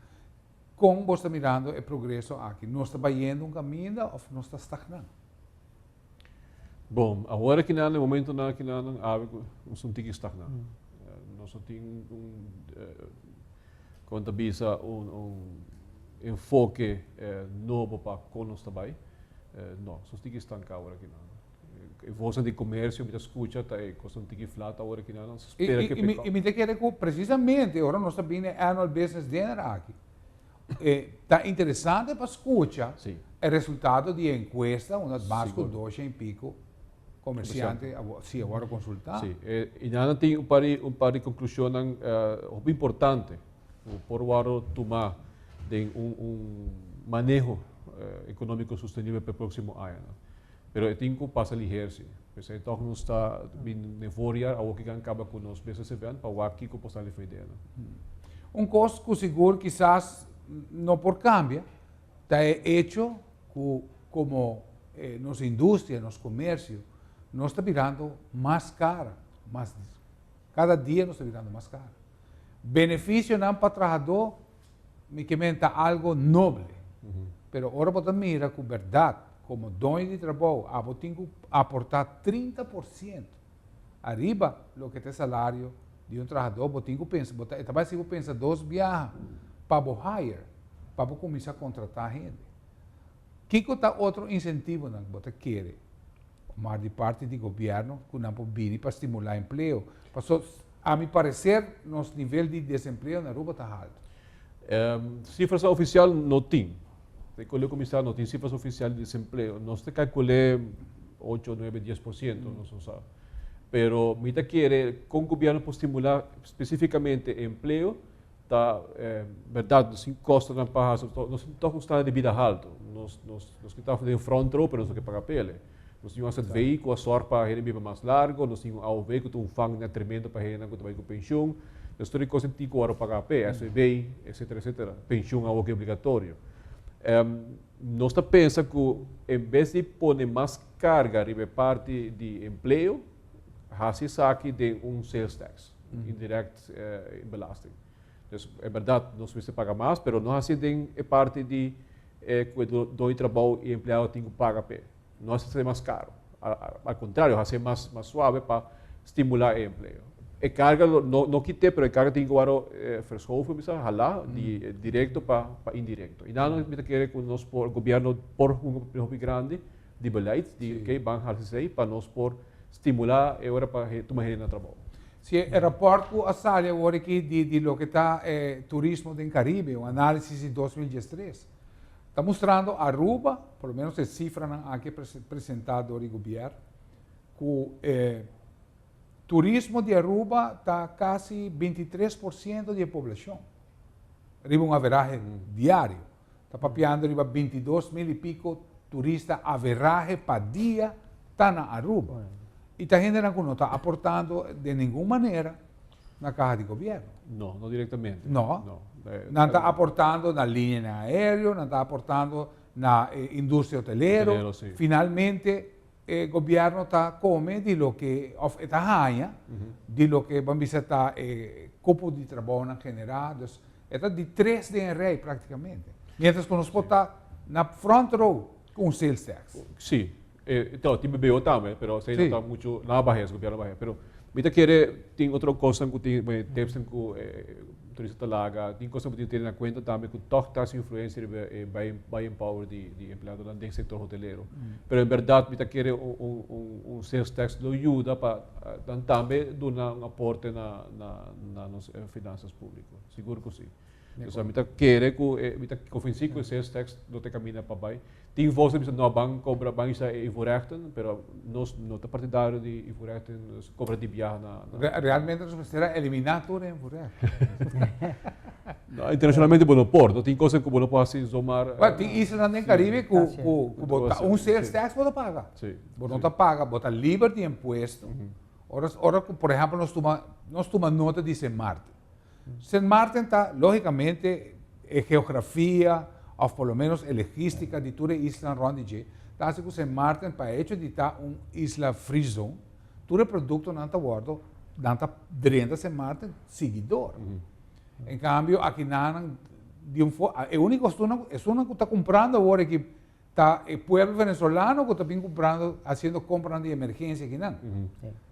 S1: Kon bo ta mirando e progreso aki? Nos ta bayendo un kaminda òf nos ta stagná?
S2: Bon, awor akinan, e momentonan akinan, awe ku nos ta un tiki stagná. Nos no tin un, kon ta bisa, un un enfoke nobo pa kon nos ta bai. No, nos ta un tiki stanká awor akinan. E vosnan di komersio mi ta skucha ta e kos ta un tiki flat awor akinan, nos ta spera ke
S1: I i mi ta kere ku presisamente ora nos ta bini e annual business dinner aki, e ta interesante pa skucha e resultado di e enkuesta unda mas ku dosha i piko komersiante a si a wòrdu konsultá.
S2: Si, i nan a tin un par di un par di konklushonnan hopi importante ku por wòrdu tumá den un un maneho ekonómiko sostenibel pa e próksimo añanan. Pero e tin ku pasa liher si. P'esei tòg nos ta bin den voorjaar awor ki kan kaba ku nos business event pa wak kiko por sali for ideanan.
S1: Un kos ku sigur kisas no por kambia ta e echo ku komo nos industria, nos komersio, Nos ta birando mas cara, mas cada dia nos ta birando mas cara. Beneficionan pa trahador, mi ke ta algo noble. Pero ora bo mira cu berdad, como doño di trabou, abo tin cu aporta 30% ariba loke ta salario di un trahador, bo tin cu pensa, bo ta si pensa dos biaha pa bo hire, pa bo cuminsa contrata hende. Kico ta otro incentivonan bo ta kere? Mas di parti di gobierno, cu nan por bini pa stimula empleo. Paso, a mi parecer, nos nivel di desempleo na Aruba ta halto.
S2: Cifra oficial no tin. Di comisario no tin cifra oficial di desempleo. Nos ta calcula 8, 9, 10%, nos sa. Pero mi ta kere cu gobierno por stimula specificamente empleo, ta berdad, nos tin costonan pa nos tin toch un standaard di bida halto. Nos cu ta den front row, pero nos no kier paga p'e. Nos tin un AZV cu a zorg pa hende biba mas largo, nos tin un AOV cu ta un vangnet tremendo pa hende cu ta bay cu pensioen. Dus tur e cos tin cu paga p'e, SVB, etc. Etc. Pensioen algo cu ta obligatorio. Nos ta pensa cu en bes di pone mas carga riba parti di empleo, haci esaki den un sales tax, indirect belasting. Dus, e berdad, nos mester paga mas, pero no haci den e parti di cu doño trabou y empleado tin cu paga p'e. No haci mas caro. Al contrario, haci mas suave pa stimula e empleo. E carga no kita, pero e carga tin cu verschoven, bisa, hala, di directo pa indirecto. Y nan mi kier cu nos por, gobierno por un hopi grandi di beleid, di okay, ban haci pa nos por stimula e ora pa tuma hende na trabou.
S1: Si e rapport cu a sali awor aki di loke ta turismo den Caribe, un analisis di 2013, ta mustrando Aruba, por lo menos e cifranan aki presenta door di gobierno, cu turismo di Aruba ta casi 23% di poblacion. Riba un average diario. Ta papiando riba 22 mil y pico turista average pa dia ta na Aruba. Y ta hende no ta aportando di ningun manera na caha di gobierno.
S2: No, no directamente.
S1: No.
S2: No.
S1: No ta aportando na linea aereo, no ta aportando na industria hotelero.
S2: Hotelero, si.
S1: Finalmente, gobierno ta come di loke of ta haya di loke ban bisa ta cupo di trabou nan genera, dus e ta di tres den rij practicamente. Mientras cu nos ta na front row cu un sales tax.
S2: Si. Anto, tin BBO tambe, pero esey no ta mucho, nan a baha, gobierno a baha. Pero mi ta kere tin otro cos cu tin, tips cu turista ta laga, tin cos cu tin tene na cuenta tambe cu toch ta influencia riba e buying power di empleado den sector hotelero. Pero en berdad mi ta kere un sales tax lo yuda pa dan tambe duna un aporte na nos finanzas publico. Sigur cu si. Dus mi ta kere cu mi ta convenci cu sales tax no ta camina pa bay. Tin voz bisa no ban cobra ban isa invoerrechten, pero nos no ta partidario di invoerrechten, cobra di biaha na
S1: Realmente nos mester elimina tur invoerrecht.
S2: No, internacionalmente bo no por, no tin cos cu bo no por haci zomaar.
S1: Well, tin isla den Caribe cu bo ta un sales tax bo ta paga. Bo no ta paga, bo ta liber di impuesto. Ora, por ehempel, nos tuma nota di Sint Maarten. Sint Maarten ta, logicamente, e geografia, of por lo menos e logistica di tur isla rond di dje, ta asina cu Sint Maarten, pa hecho di ta un isla free zone, tur productonan ta wordo, nan ta drenta Sint Maarten siguidor. En cambio, aki nan di un e unico esunnan cu ta cumprando awor aki ta e pueblo venezolano cu ta bin cumprando, haciendo compra di emergencia aki nan.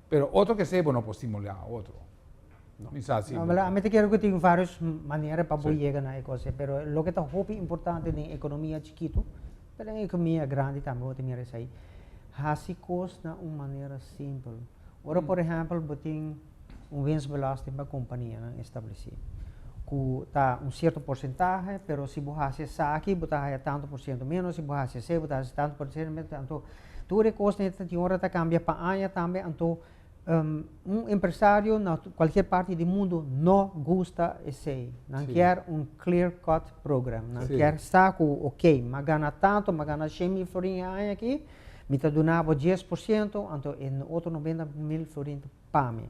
S1: Pero otro cu esey no por stimula otro.
S2: No.
S1: Mi sa asina.
S3: No, maar ami ta kere cu tin varios manera pa yega na e cos, pero loke ta hopi importante den economia chikito, pero den economia grandi tambe bo mira esey. Haci cos na un manera simpel. Ora, por ehempel, bo tin un winstbelasting pa companianan estableci. Cu ta un cierto porcentahe, pero si bo haci esaki, bo ta haya tanto por ciento menos, si bo haci esey, bo ta haya tanto por ciento menos, anto tur e cos tin ora ta cambia pa aña tambe, anto un empresario na cualkier parti di mundo no gusta esey. Nan kier un clear cut program. Nan kier sa cu, ok, m'a gana tanto, m'a gana 100 mil florin aña aki, mi ta duna 10%, anto e otro 90 mil florin pa mi.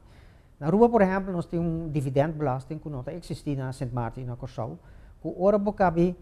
S3: Na Aruba, por ehempel, nos tin un dividendbelasting cu no ta existi na Sint Maarten y na Corsou, cu ora bo caba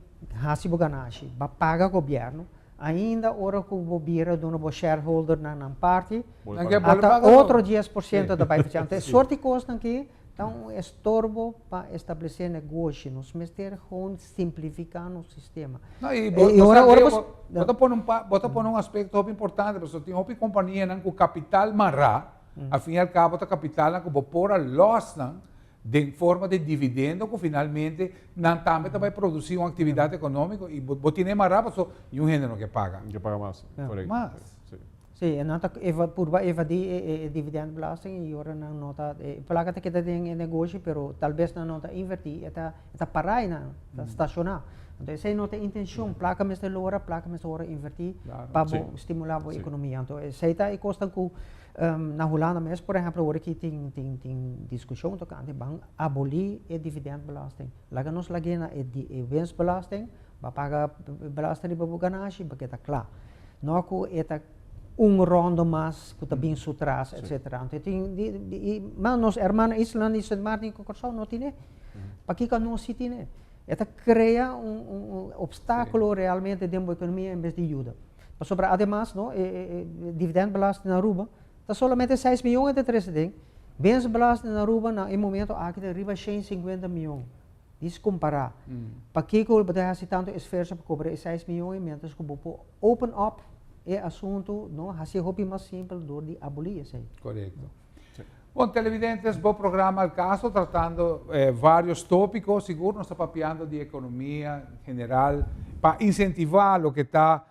S3: haci bo ganashi, bo a paga gobierno. Ainda ora ku bo bira duna bo shareholder nan nan parti,
S1: Nan ke bolbe
S3: ata
S1: paga
S3: otro
S1: todo.
S3: 10% ta bai fechá. Anto e sorti kosnan ki ta un estorbo pa establesé negoshi. Nos mester gewoon simplifiká nos sistema.
S1: No, i bo,
S3: I
S1: bo
S3: ora
S1: sa,
S3: ora
S1: Leo,
S3: bo
S1: bo, bo ta pone un pa, bo ta pone un aspekto hopi importante, pasobra tin hopi kompanianan ku kapital mará, al fin i al kabo ta kapitalnan ku bo por a lòs nan den forma di dividendo ku finalmente nan tambe ta bai produsí un aktividat ekonómiko i bo bo tine mará pasobra niun hende no ke paga.
S2: No ke paga mas, korekto.
S1: Mas.
S2: Sí.
S3: Sí, e nan ta eva purba evadí e e e dividendbelasting i ora nan no ta e plaka ta keda den e negoshi pero tal bes nan no ta invertí e ta e ta pará einan, ta stashoná. Anto esei no ta e intenshon, plaka mester lora, plaka mester ora invertí pa bo stimulá bo ekonomia. Anto esei ta e kosnan ku Na Hulanda mes, por ehempel, ora ki tin tin tin diskushon tokante ban abolí e dividendbelasting. Laga nos lag'é na e di e winstbelasting, bo a paga belasting riba bo ganashi, bo keda kla. No ku e ta un rondo mas ku ta bin su tras, etsetera. Anto e tin di i ma nos hermano isla di Sint Maarten i Kòrsou no tine. Pakiko nos si tine? E ta krea un un opstákulo realmente den bo ekonomia en bes di yuda. Pasobra ademas no, e e dividendbelasting na Aruba ta solamente 6 miyon e ta trece den. Winstbelasting na Aruba na e momento aki ta riba 150 miyon. Dis compara. Pakico bo ta haci tanto esfuerzo pa cobra e 6 miyon mientras cu bo por open up e asunto, no, haci hopi mas simpel door di aboli esey?
S1: Korekto. Bon, televidentes, bo programa Al Caso tratando varios tópiko. Sigur nos ta papiando di ekonomia general pa insentivá loke ta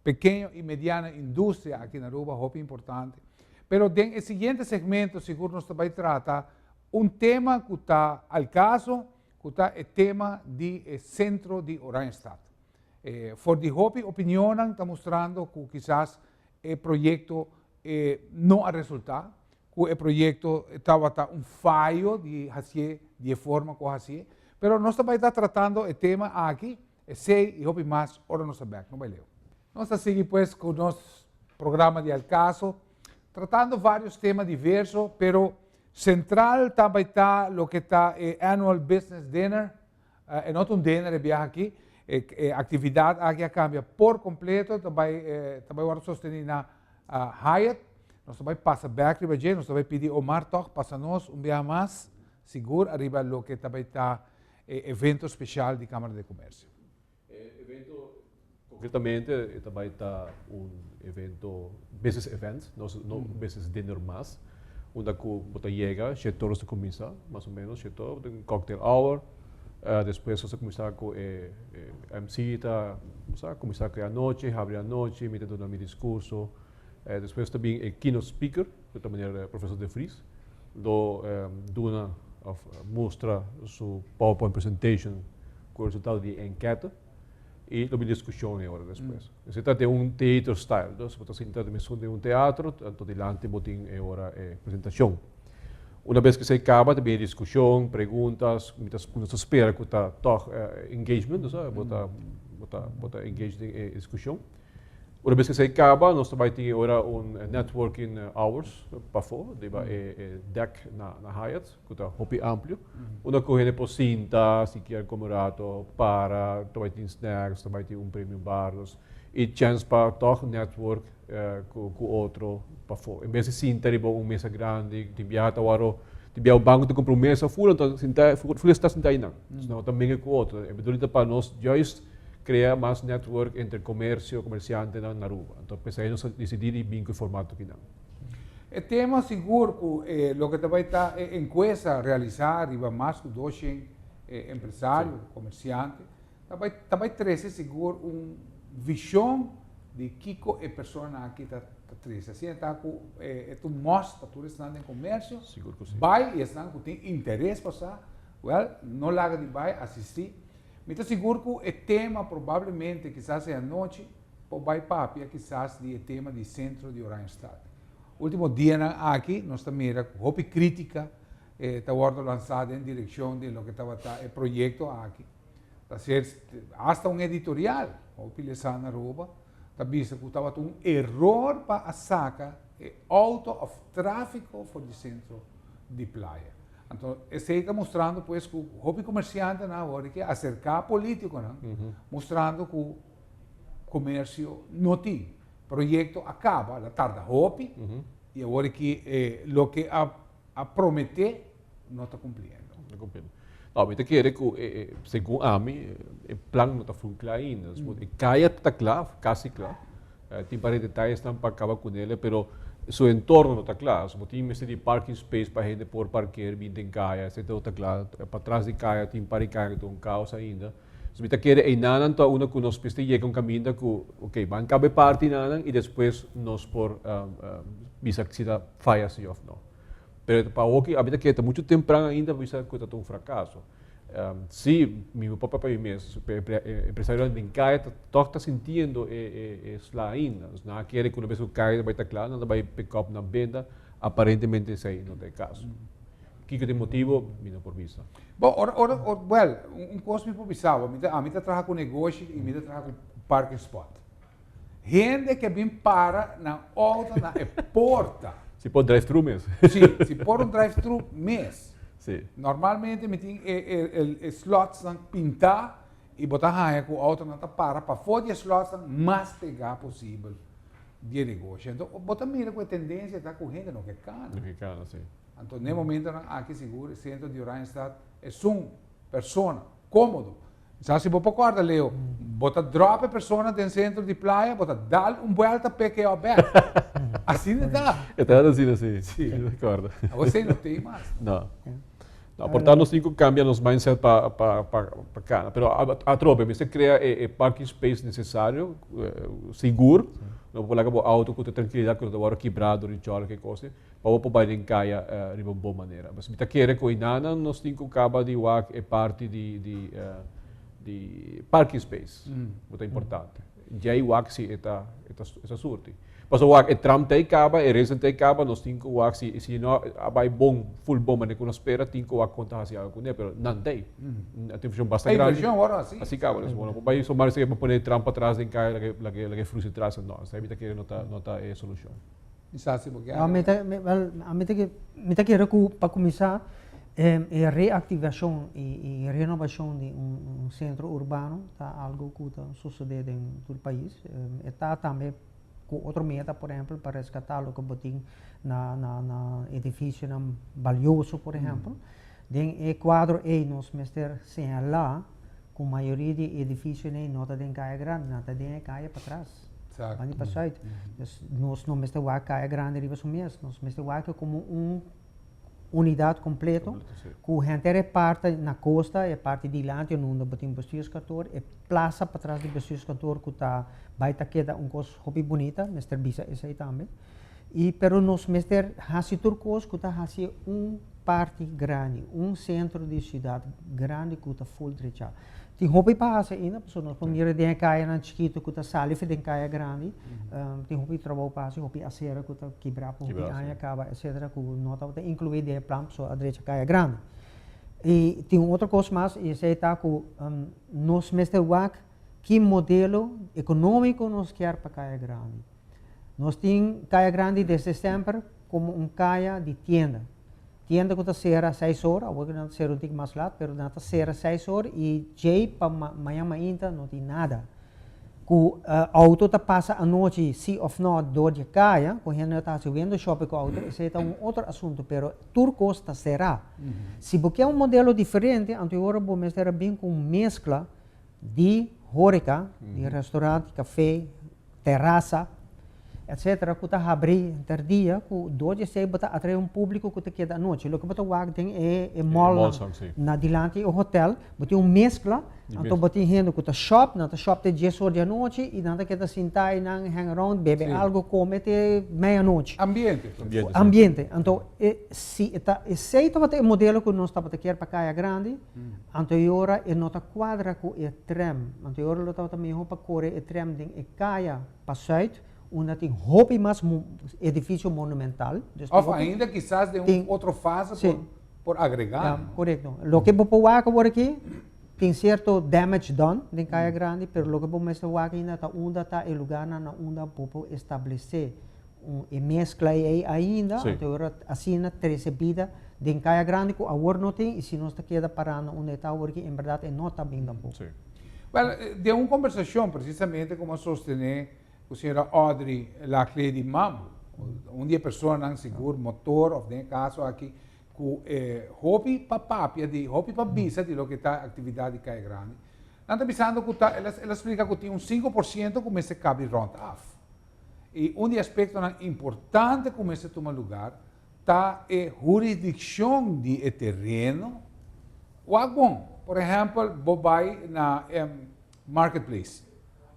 S1: pekeño i mediano industria aki na Aruba, hopi importante. Pero den e siguiente segmento sigur nos ta bai trata un tema ku ta al caso, ku ta e tema di e sentro di Oranjestad. For di hopi opinionnan ta mustrando ku kisas e proyekto no a resultá, ku e proyekto tabata un fayo di hasié di e forma ku a hasié. Pero nos ta bai ta tratando e tema aki, esei i hopi mas ora nos ta bèk. No bai leu. Nos ta sigui pues ku nos programa di Al Caso, tratando varios tema diverso, pero sentral ta bai ta loke ta e Annual Business Dinner. E no ta un dinner e biaha aki, e aktividat aki a kambia por kompleto, ta bai wòrdu sostení na Hyatt. Nos ta bai pasa bèk riba dje, nos ta bai pidi Omar tòg pasa nos un biaha mas sigur ariba loke ta bai ta e evento spesial di Kámara di Komersio.
S2: E evento konkretamente e ta bai ta un evento business event, no no business dinner mas, unda ku bo ta yega, 7 or nos ta kuminsá, mas o menos 7 or, den cocktail hour, despues nos ta kuminsá ku e MC ta sa kuminsá ku e anochi, habri anochi, mi ta duna mi diskurso, despues ta bin e keynote speaker, ku ta meneer profesor De Vries, lo duna òf mustra su PowerPoint presentation ku resultado di e enketa i lo bin diskushon e ora despues. Esei ta den un theater style, dus bo ta sinta mesun den un teatro, anto dilanti bo tin e ora e presentashon. Una bes ku esei kaba ta bin e diskushon, preguntas, mi ta nos ta spera ku ta tòg engagement, bo ta bo ta bo ta engage den e diskushon. Una bes ku esei kaba nos ta bai tin e ora un networking hours pafó riba e dek na Hyatt ku ta hopi amplio. Unda ku hende por sinta si kier kome un rato, para, ta bai tin snacks, ta bai tin un premium bar, dus e chèns pa tòg network ku otro pafó. En bes di sinta riba un mesa grandi, tin biaha ta wòrdu, tin biaha un banko ta kumpra un mesa ful, anto sinta ful esta sinta einan. Dus nan ta menga ku otro. E bedoeling ta pa nos juist krea mas network entre komersio, komersiantenan na Aruba. Anto p'esei nos a disidí di bin ku e formato akinan.
S1: E tema sigur ku loke ta bai ta e enkuesta realisá riba mas ku 200 empresario, komersiante, ta bai trese sigur un vishon di kiko e personanan aki ta trese. Asina ta ku e ta un must pa tur esnan den komersio
S2: Sigur ku si.
S1: Bai i esnan ku tin interes pa sa, wèl, no laga di bai asistí. Mi ta sigur ku e tema probablemente kisas e anochi por bai papia kisas di e tema di sentro di Oranjestad. Último dianan aki nos ta mira ku hopi krítika ta wòrdu lansá den direkshon di loke tabata e proyekto aki. Ta ser hasta un editorial, hopi lesá na Aruba, ta bisa ku tabata un eror pa a saka e outo òf tráfiko for di sentro di Playa. Anto esei ta mustrando pues ku hopi komersiantenan awor ke aserká polítikonan, mustrando ku Comercio no tin. Proyecto a caba, el a tarda hopi, y awor aki loke a promete no ta cumpliendo.
S2: No cumpliendo. No, mi ta kere cu segun ami, e plan no ta full cla ainda. E caya ta cla, casi cla. Tin par di detayesnan pa caba cu nele, pero su entorno no ta cla. So bo tin mester di parking space pa hende por parkeer bin den caya, esey no ta cla. Patras di caya tin par di caya cu ta un caos ainda. So mi ta kere einanan ta unda cu nos mester yega un caminda cu, ok, ban caba e parti einanan y despues nos por bisa si ta faya si of no. Pero pa awoki ami ta kere ta mucho tempran ainda pa bisa cu ta un fracaso. Si, mi por papia pa mi mes, empresarionan den caya ta toch ta sintiendo e sla ainda. Dus nan a kere cu una bes cu caya ta bay ta cla, nan ta bay pick up nan benta, aparentemente esey no ta e caso. Kiko ta e motibo, mi no por bisa.
S1: Bon, ora, ora, ora, well, un cos mi por bisa bo, ami ta traha cu negoshi y mi ta traha cu parking spot. Hende ke bin para nan auto na e porta.
S2: Si por drive-thru mes.
S1: Si, si por un drive-thru mes.
S2: Si.
S1: Normalmente mi tin e slotsnan pintá i bo ta haña ku autonan ta para pafó di e slotsnan mas pegá posibel di e negoshi. Anto bo ta mira ku e tendensia ta ku hende no ke kana.
S2: No ke kana, si.
S1: Anto n'e momentonan aki sigur e sentro di Oranjestad esun persona kómodo. Sa si bo por corda, Leo, bo ta drop e persona den centro di playa, bo ta dal un buelta p'e ke bek. Asina ta.
S2: E ta asina, si. Si. Mi ta corda.
S1: Awor esei no tin mas.
S2: No. No, por tanto nos tin cu cambia nos mindset pa cana. Pero atrobe, mester crea e parking space necesario, sigur. No por laga bo auto cu ta tranquilidad cu no ta worde kibra door di chòle ke cos. Pa bo por bai den kaya riba un bon manera. Pues mi ta kere ku einanan nos tin ku kaba di wak e parti di di di parking space, ku ta importante. Djei wak si e ta e ta e ta surti. Pasobra wak e tram ta ei kaba, e railsnan ta ei kaba, nos tin ku wak si si no a bai bon, full bon manera ku nos spera, tin ku wak kon ta hasi algu kuné, pero nan ta ei. A tin invershon basta
S1: E
S2: grandi.
S1: invershon wòrdu hasi.
S2: Hasi kaba. Dus bo no por bai somar esei pa pone e tram patras den kaya lag'e lag'e lag'e frusi tras. No, esei mi ta kere no ta no ta e solushon.
S1: Mi sa si bo ke
S3: No, mi ta, mi, wel, ami ta ke, mi ta kere ku pa kuminsá e reaktivashon i i renovashon di un un sentro urbano ta algu ku ta sosodé den tur pais. E ta tambe ku otro meta, por ehèmpel, pa reskatá loke bo tin na na na edifisionan balioso, por ehèmpel. Den e kuadro ei nos mester señalá ku mayoria di e edifisionan ei no ta den Kaya Grandi, nan ta den e kaya patras. Banda di pasuit. Dus nos no mester wak Kaya Grandi riba su mes, nos mester wak e komo un unidat kompleto ku henter e parti na kosta, e parti dilanti unda bo tin bestuurskantoor, e plasa patras di bestuurskantoor ku ta bai ta keda un kos hopi bunita, mester bisa esei tambe. I pero nos mester hasi tur kos ku ta hasi un parti grandi, un sentro di siudat grandi ku ta ful drechá. Tin hopi pa hasi ainda, pasobra nos por mira den e kayanan chikitu ku ta sali for den kaya grandi, tin hopi trabou pa hasi, hopi asera ku ta kibrá pa hopi aña kaba, etcetera, ku no tabata inkluí den e plan pasobra a drecha kaya grandi. I tin un otro kos mas, i esei ta ku nos mester wak ki modelo ekonómiko nos kier pa kaya grandi. Nos tin Kaya Grandi desde semper komo un kaya di tienda. Tienda ku ta sera seis or, awor ku nan ta sera un tiki mas lat, pero nan ta sera seis or i djei pa mañan mainta no tin nada. Ku outo ta pasa anochi si òf nò dor di e kaya, ku hende ta hasi window shopping ku outo, esei ta un otro asuntu, pero tur kos ta será. Si bo ke un modelo diferente, anto e ora bo mester a bin ku un meskla di horeca, di restaurant, café, terasa, etcetera, cu ta habri henter dia, cu door di esey bo ta atrae un publico cu ta keda anochi. Loke bo ta wak den e mallnan na dilanti e hotel, bo tin un mezcla, anto bo tin hende cu ta shop, nan ta shop te dies or di anochi y nan ta keda sinta y nan hang around, bebe algo, come te meianochi.
S1: Ambiente.
S3: Ambiente. Anto si e ta esey tabata e modelo cu nos tabata kier pa Caya Grandi, Anto e ora e no ta kuadra ku e trèm. Anto e ora lo tabata mihó pa kore e trèm den e kaya pa sùit, unda tin hopi mas edifisio monumental. Dus
S1: tin Òf ainda kisas den un otro fase por por agregá.
S3: Ya, korekto. Loke bo por wak awor aki, tin sierto damage done den Kaya Grandi, pero loke bo mester wak ainda ta unda ta e lugarnan na unda bo por establesé Un e mezcla ei ainda, anto ora asina trece bida den Caya Grandi cu awor no tin y si nos ta keda parando unda e ta awor aki en berdad e no ta bin tampoco.
S2: Sí.
S1: Wel, den un kombersashon presisamente ku mi a sostené ku señora Audrey Laclé di Mambo, un di e personanan sigur motor òf den e kaso aki ku e hopi pa papia di, hopi pa bisa di loke ta aktividat di Kaya Grandi, nan ta bisando ku ta, el a splika ku tin un 5% ku mester kabi rònt af. I un di e aspektonan importante ku mester tuma lugar ta e hurisdikshon di e tereno. Wak bon, por ehèmpel bo bai na e marketplace,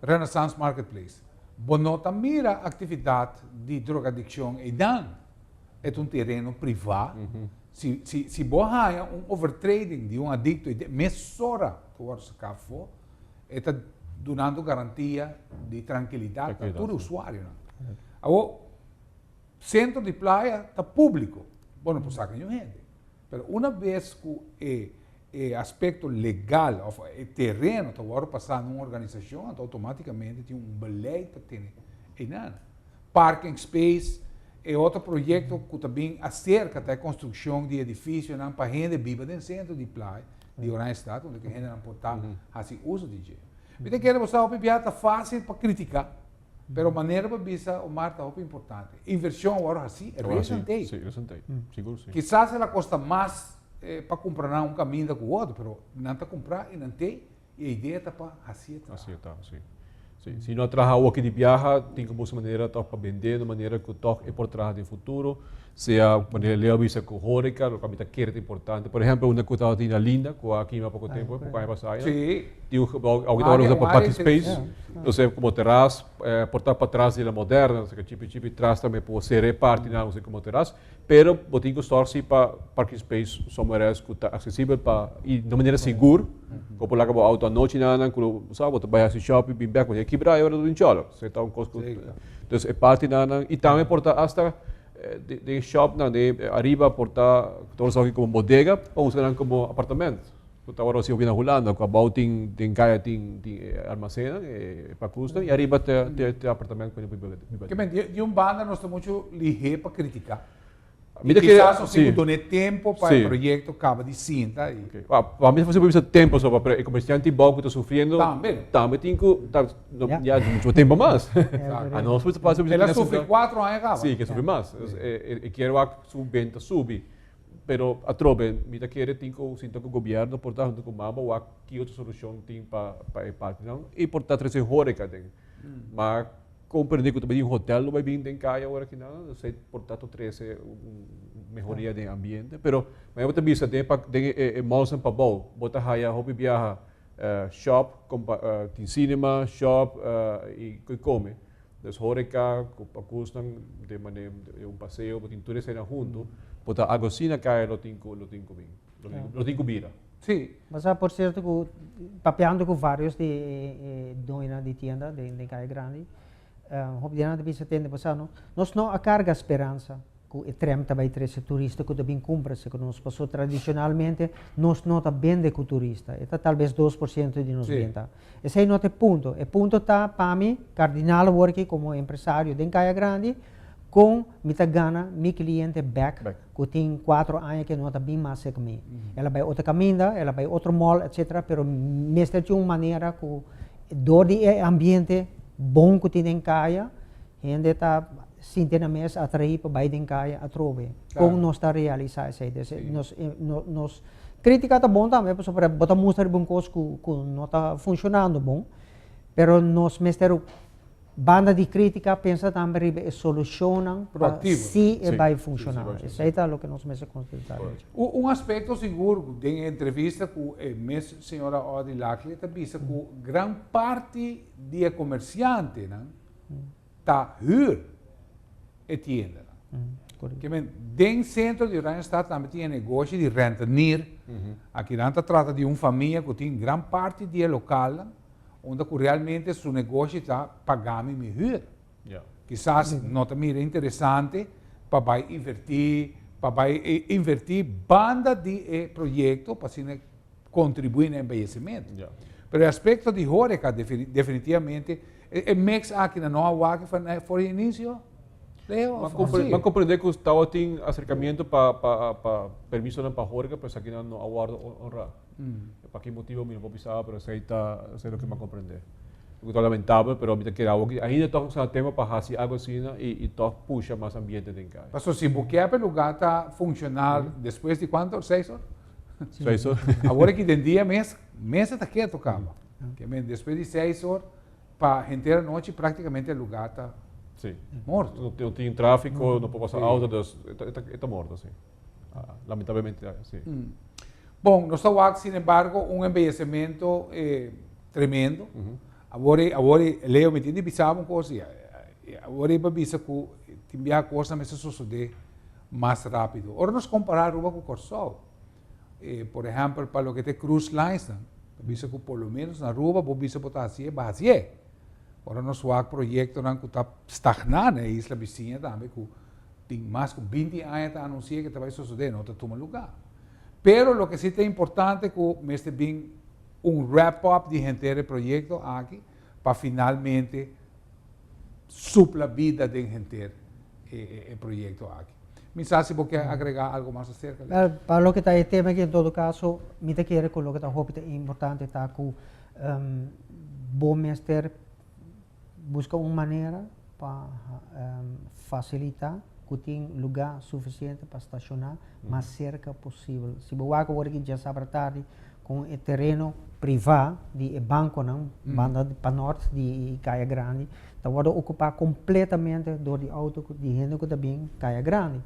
S1: Renaissance Marketplace, bo no ta mira aktividat di drogadikshon einan. E ta un tereno privá. Si, si, si bo haña un overtreding di un adikto ei mesora ta wòrdu saká afó. E ta dunando garantia di trankilidat na tur e usuarionan. Awor, sentro di playa ta públiko, bo no por saka niun hende. Pero una bes ku e e aspekto legal òf e tereno ta wòrdu pasá na un organisashon, anto outomátikamente tin un beleid pa tene einan. Parking space, e otro proyekto ku ta bin aserka ta e konstrukshon di edifisionan pa hende biba den sentro di playa, di Oranjestad, unda ku hendenan por ta hasi uso di dje. Mi ta kere bo sa hopi bia ta fásil pa kritiká, pero manera bo bisa Omar ta hopi importante. Invershon awor hasi, e reason t'ei.
S2: Sí, reason t'ei. Sigur si.
S1: Kisas el a kosta mas pa kumpra nan un kaminda ku otro, pero nan ta kumprá i nan t'ei i e idea ta pa hasié traha.
S2: Hasié traha, si. Si, si no a traha awoki di biaha, tin ku buska manera tòg pa bendé, un manera ku tòg e por traha den futuro, sea manera Leo a bisa ku horeca, loke mi ta kere ta importante. Por ehèmpel, unda ku tabatin na Linda, ku a kima poko tempu, poko aña pasá ya, tin un gebou, awoki ta wòrdu usa pa parking space, entonces komo teras, por ta patras di La Moderna, osea chipi chipi tras tambe por sera e partinan usa komo teras. Pero bo tin ku sòrg si pa parking space somewhere else ku ta aksesibel pa i na manera sigur ku bo por laga bo outo anochi nan ku bo sa bo ta bai hasi shopping bin bek bo tin kibra e ora ta den chòlò. Esei ta un kos ku entonces e partinan i tambe por ta asta den shopnan den ariba por ta ku ta wòrdu komo bodega pa usa nan komo apartament. Ku ta wòrdu hasi hopi na Hulanda ku abou tin den kaya tin tin e almasennan e pakusnan i ariba ta ta apartament ku hende por biba.
S1: Ke men di un banda nos ta muchu lihé pa kritiká.
S2: Mi ta kere
S1: Kisas nos tin ku duna e tempu pa e proyekto kaba di sinta i.
S2: Oke. Pa mi ta fásil pa bisa tempu so pero e komersiante bou ku ta sufriendo
S1: Tambe.
S2: tambe tin ku ta ya muchu tempu mas. Anos por fásil bisa
S1: El a sufri kuatro aña kaba.
S2: Si, ke sufri mas. E kier wak su benta subi. Pero atrobe mi ta kere tin ku sinta ku gobierno por ta hunto ku mama wak ki otro solushon tin pa pa e partinan i por ta trese horeca den. Ma komprende ku ta bai tin hotel lo bai bin den kaya ora kinan esei por ta trese un mehoria den ambiente pero manera bo ta bisa den e den e malsnan pabou bo ta haya hopi biaha shop tin cinema shop i kome. Dus horeca cu pacusnan den mane un paseo bo tin tur eseinan hunto bo ta algo asina caya lo tin cu lo tin cu bin lo tin cu bira.
S1: Sí.
S3: Bo sa por cierto cu papiando cu varios di e doñonan di tienda den Caya Grandi hopi di nan ta bisa tende bo sa no nos no a carga speransa ku e trèm ta bai trese turista ku ta bin kumpra si ku nos paso tradishonalmente nos no ta bende ku turista e ta talbes 2% di nos benta esei no ta e punto e punto ta pa mi kardinal awor aki komo empresario den Kaya Grandi kon mi ta gana mi kliente bèk ku tin kuatro aña ke no ta bin mas serka mi el a bai otro kaminda el a bai otro mall etcetera pero mester tin un manera ku dor di e ambiente bon ku tin den kaya hende ta sinti nan mes atraí pa bai den kaya atrobe. Kon nos ta realisá esei? Des nos nos krítika ta bon tambe pasobra bo ta mustra riba un kos ku ku no ta funshonando bon, pero nos mester banda di krítika pensa tambe riba e solushonnan pa si e bai funshoná. Esei ta loke nos mester konsentrá riba dje.
S1: Un aspekto sigur den e entrevista ku e mes señora Audrey Laclé ta bisa ku gran parti di e komersiantenan ta huur e tiendanan. Ke men, den sentro di Oranjestad tambe tin e negoshi di rentenier. Aki nan ta trata di un famia ku tin gran parti di e lokalnan, unda ku realmente su negoshi ta paga mi mi huur. Kisas no ta mira interesante pa bai invertí, pa bai invertí banda di e proyekto pa asina kontribuí na embeyecimento. Pero e aspekto di horeca definitivamente e mix aki na no a wak for di inicio. Leo,
S2: Ma
S1: of
S2: compre,
S1: si?
S2: Ma comprende cu tabatin acercamiento pa permisonan pa horeca, pero esakinan no a wordo honra. Pa ki motibo mi no por bisa, pero esey ta esey loke mi a comprende. Loke ta lamentabel, pero mi ta kere awo ainda toch nos a tema pa haci algo asina y toch pusha mas ambiente den caya.
S1: Paso si bo kier pa e lugar ta funcional despues di cuanto? 6 or?
S2: 6 or.
S1: Awor aki den dia mes, mesa ta keto caba. Ke men despues di 6 or pa henter anochi practicamente e lugar ta morto.
S2: No, no tin trafico, no por pasa auto, dus e ta morto, si. Ah, lamentablemente, si.
S1: Bon, nos ta wak, sin embargo, un embellecimento tremendo. Awor, Leo, mi tin di bisa un cos, ya, awor e bisa cu tin biaha cosnan mester sucede mas rapido. Ora nos compara Aruba cu Corsou, por ehempel, pa loke ta cruise lines, nan, bisa cu por lo menos na Aruba, bo bisa bo ta hacié, bo hacié. Ora nos wak proyectonan cu ta stagna na e isla bisiña tambe, cu tin mas cu 20 aña ta anuncia cu ta bay sucede, no ta tuma lugar. Pero loke si ta importante cu mester bin un wrap-up di henter e proyecto aki pa finalmente supla bida den henter e proyecto aki. Mi sa si bo kier agrega algo mas acerca.
S3: Well, pa loke ta e tema aki, en todo caso, mi ta kere cu loke ta hopi ta importante ta cu bo mester busca un manera pa facilita cu tin lugar suficiente pa staciona mas cerca posibel. Si bo wak awor aki diasabra tardi cu e tereno priva di e banconan banda pa nort di Caya Grandi ta wordo ocupa completamente door di auto di hende cu ta bin Caya Grandi.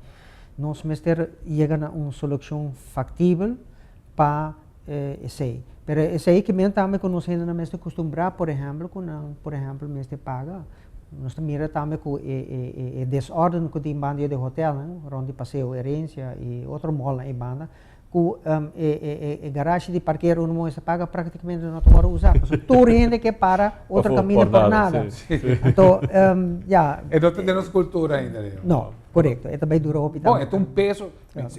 S3: Nos mester yega na un solucion factibel pa esey. Pero esey ke men tambe cu nos hendenan mester custumbra, por ehempel, cu nan, por ehempel, mester paga. Nos ta mira tambe cu e desorden cu tin banda di hotelnan, rond di Paseo Herencia y otro mallnan ey banda, cu e garage di parkero uno mester paga practicamente no ta wordo usa. Pasobra tur hende ke para otro caminda por nada. Anto, ya.
S1: E no ta den nos cultura ainda, Leo.
S3: No, corecto. E ta bay dura hopi
S1: tambe. Bon, e ta un peso.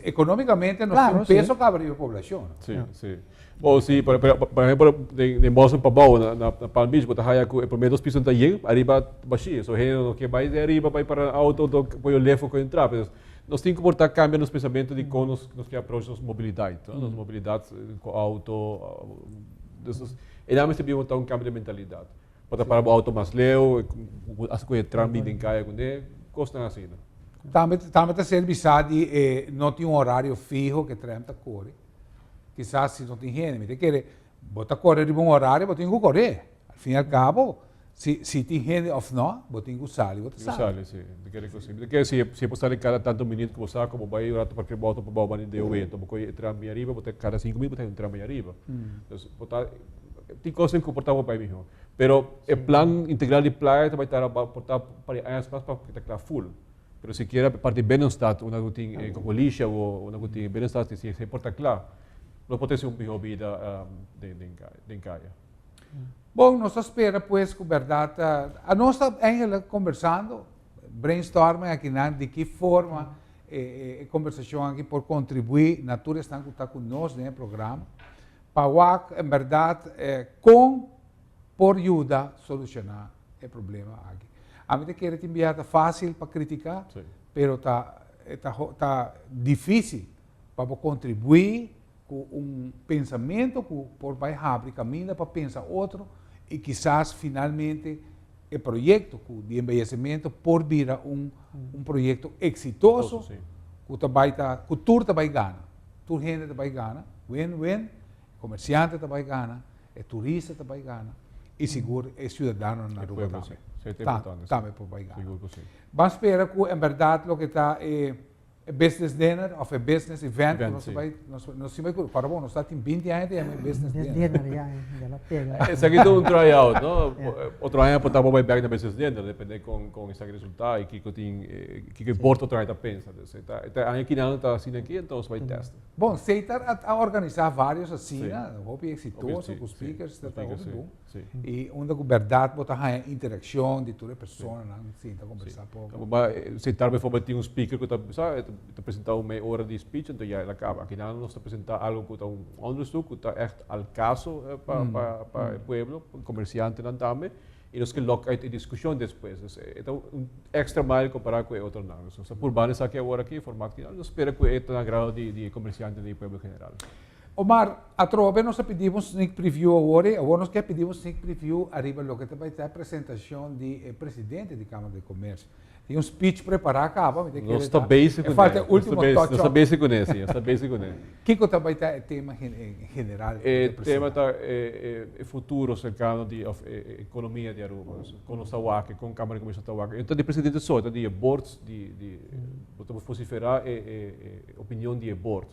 S1: Economicamente nos tin un peso caba riba e poblacion.
S2: Si. Bon, si, por ehempel, den Boston pabou, na Palm Beach, bo ta haya cu e prome dos piso ta yen, ariba bashi. So hende no ke bay de ariba bay para auto, anto poi un lefo cu entra. Pues, nos tin cu por ta cambia nos pensamento di con nos ke approach nos mobilidad, nos mobilidad cu auto. Dus, e nan mester bin ta un cambio di mentalidad. Bo ta para bo auto mas leu, hasta cu e tram bin den caya cu ne, cosnan asina.
S1: Tambe ta ser bisa di e no tin un horario fiho cu e tram ta core. Kisas si no tin hende, mi ta kere bo ta core riba un horario, bo tin cu core. Al fin y al cabo, si tin hende of no, bo tin cu sali, bo ta sali.
S2: Sali, si. Mi ta kere cu si. Mi ta kere si bo sali cada tanto minuut cu bo sa cu bo bay un rato parker bo auto pa bao banda di DOW, enton bo coge e tram bin ariba, bo ta cada 5 minuut bo ta haya un tram bay ariba. Dus bo ta tin cosnan cu por ta bo bay miho. Pero e plan integral di playa ta bay tara por ta par di añas mas pa ta cla full. Pero sikiera parti Binnenstad, unda cu tin e Cocolisha o unda cu tin Binnenstad, si esey por ta cla, lo por trece un miho bida den caya.
S1: Bon, nos ta spera pues cu berdad, a nos ta eigenlijk conversando, brainstorming akinan di ki forma e conversacion aki por contribui na tur esnan cu ta cu nos den e programa, pa wak en berdad con por yuda soluciona e problema aki. Ami ta kere tin biaha ta facil pa critica, pero ta dificil pa bo contribui cu un pensamento cu por bay habri caminda pa pensa otro y kisas finalmente e proyecto cu di embellecimento por bira un proyecto exitoso cu ta bay ta, cu tur ta bay gana, tur hende ta bay gana, win-win, comerciante ta bay gana, e turista ta bay gana y sigur e ciudadanonan na Aruba tambe, tambe por bay gana. Ban spera cu en berdad loke ta e e business dinner of e business event ku nos ta bai nos tin bai ku para bon nos ta tin 20 aña ta yama e business dinner.
S3: Dinner ya ya la pega.
S2: Esaki ta un try out no otro aña por ta bo bai bek na business dinner depende kon kon esaki resulta y kiko tin kiko e bord otro aña ta pensa dus e ta e aña kinan ta asina aki enton nos bai test.
S1: Bon Seitar a organisa varios asina hopi exitoso ku speakers ta hopi bon. Y unda cu berdad bo ta haya interaccion di tur e personanan sinta conversa poco.
S2: Ma sentar bijvoorbeeld tin un speaker cu ta sa ta presenta un mei ora di speech enton ya el a caba. Akinan nos ta presenta algo cu ta un onderzoek cu ta echt al caso pa pa e pueblo, comerciantenan tambe. I nos ke lòk uit e diskushon despues. Dus e ta un extra mile kompará ku e otronan. Dus nos ta purbando esaki awor aki, e formato final. Nos spera ku e ta na agrado di e komersiantenan i e pueblo en general.
S1: Omar, atrobe nos a pidi bo un sneak preview awor e. Awor nos ke pidi bo un sneak preview ariba loke ta bai ta e presentashon di e presidente di Kamara di Komersio. Tin un speech prepará kaba, mi ta kere
S2: Nos ta bezig
S1: e falta e ultimo touch up.
S2: Nos ta bezig kuné, si, nos ta bezig kuné.
S1: Kiko ta bai ta e tema en general?
S2: E tema ta e futuro serkano di òf e ekonomia di Aruba. Kon nos ta wak, kon Kamara di Komersio ta wak. E no ta di presidente so, e ta di e board di, di, bo ta vosiferá e opinion di e board.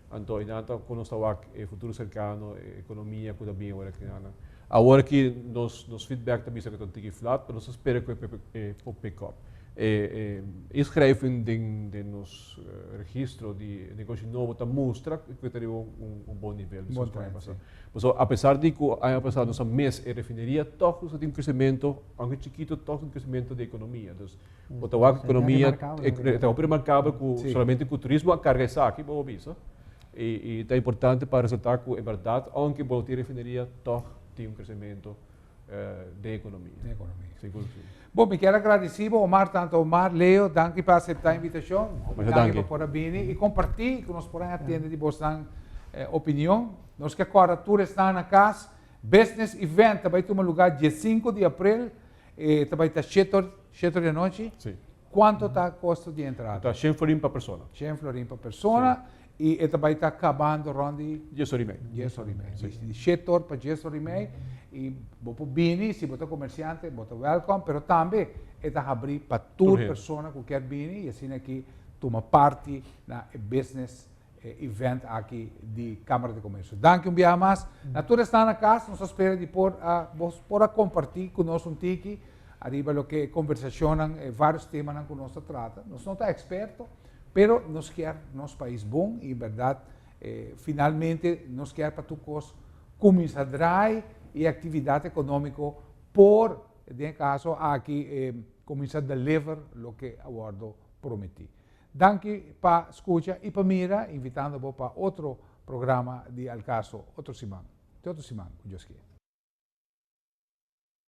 S2: Anto e nan ta kon nos ta wak e futuro serkano, e ekonomia ku ta bin awor aki nan. Awor aki nos nos feedback ta bisa ku ta un tiki flat, pero nos ta spera ku e por pick up. E inschrijving den den nos registro di negoshi nobo ta mustra ku ta riba un bon nivel.
S1: Bon trend, si.
S2: Pasobra apesar di ku aña pasado nos a mis e refineria, tòg nos a tin un kresementu, aunke chikito, tòg tin un kresementu di ekonomia. Dus Bo ta wak ekonomia, ta hopi remarkabel ku solamente ku turismo a karga esaki, bo a bisa. I ta importante pa resaltá ku en bèrdat, ounke bo no tin refineria, tòg tin un kresementu den ekonomia.
S1: Den ekonomia.
S2: Sigur si.
S1: Bon, mi kier a gradisí bo, Omar, tantu Omar, Leo, danki pa aseptá e invitashon.
S2: Masha danki.
S1: Danki pa por a bini i kompartí ku nos por a atende di bosnan opinion. Nos ke kòrda tur esnan na kas, Business Event ta bai tuma lugá diesinku di aprel. E ta bai ta shetor, shetor di anochi?
S2: Si.
S1: Cuanto ta costo di entrada?
S2: Ta shen florin pa persona.
S1: Shen florin pa persona. Si. Y e ta bai ta cabando rond di?
S2: Dies ora y mei.
S1: Dies ora y mei. Si. Di shetor pa dies ora y mei. Y bo por bini, si bo ta comerciante, bo ta welcome, pero tambe e ta habri pa tur persona cu kier bini y asina aki tuma parti na e business e event aki di Camara di Comercio. Danki un biaha mas. Na tur esnan na cas, nos ta spera di por a bos por a comparti cu nos un tiki ariba loke e conversacionnan, e varios temanan cu nos ta trata. Nos no ta experto, pero nos kier nos pais bon y en berdad finalmente nos kier pa tur cos cuminsa draai y e actividad economico por, den e caso aki, cuminsa deliver loke a wordo prometi. Danki pa skucha i pa mira, invitando bo pa otro programa di Al Caso otro siman. Te otro siman, ku Dios kier.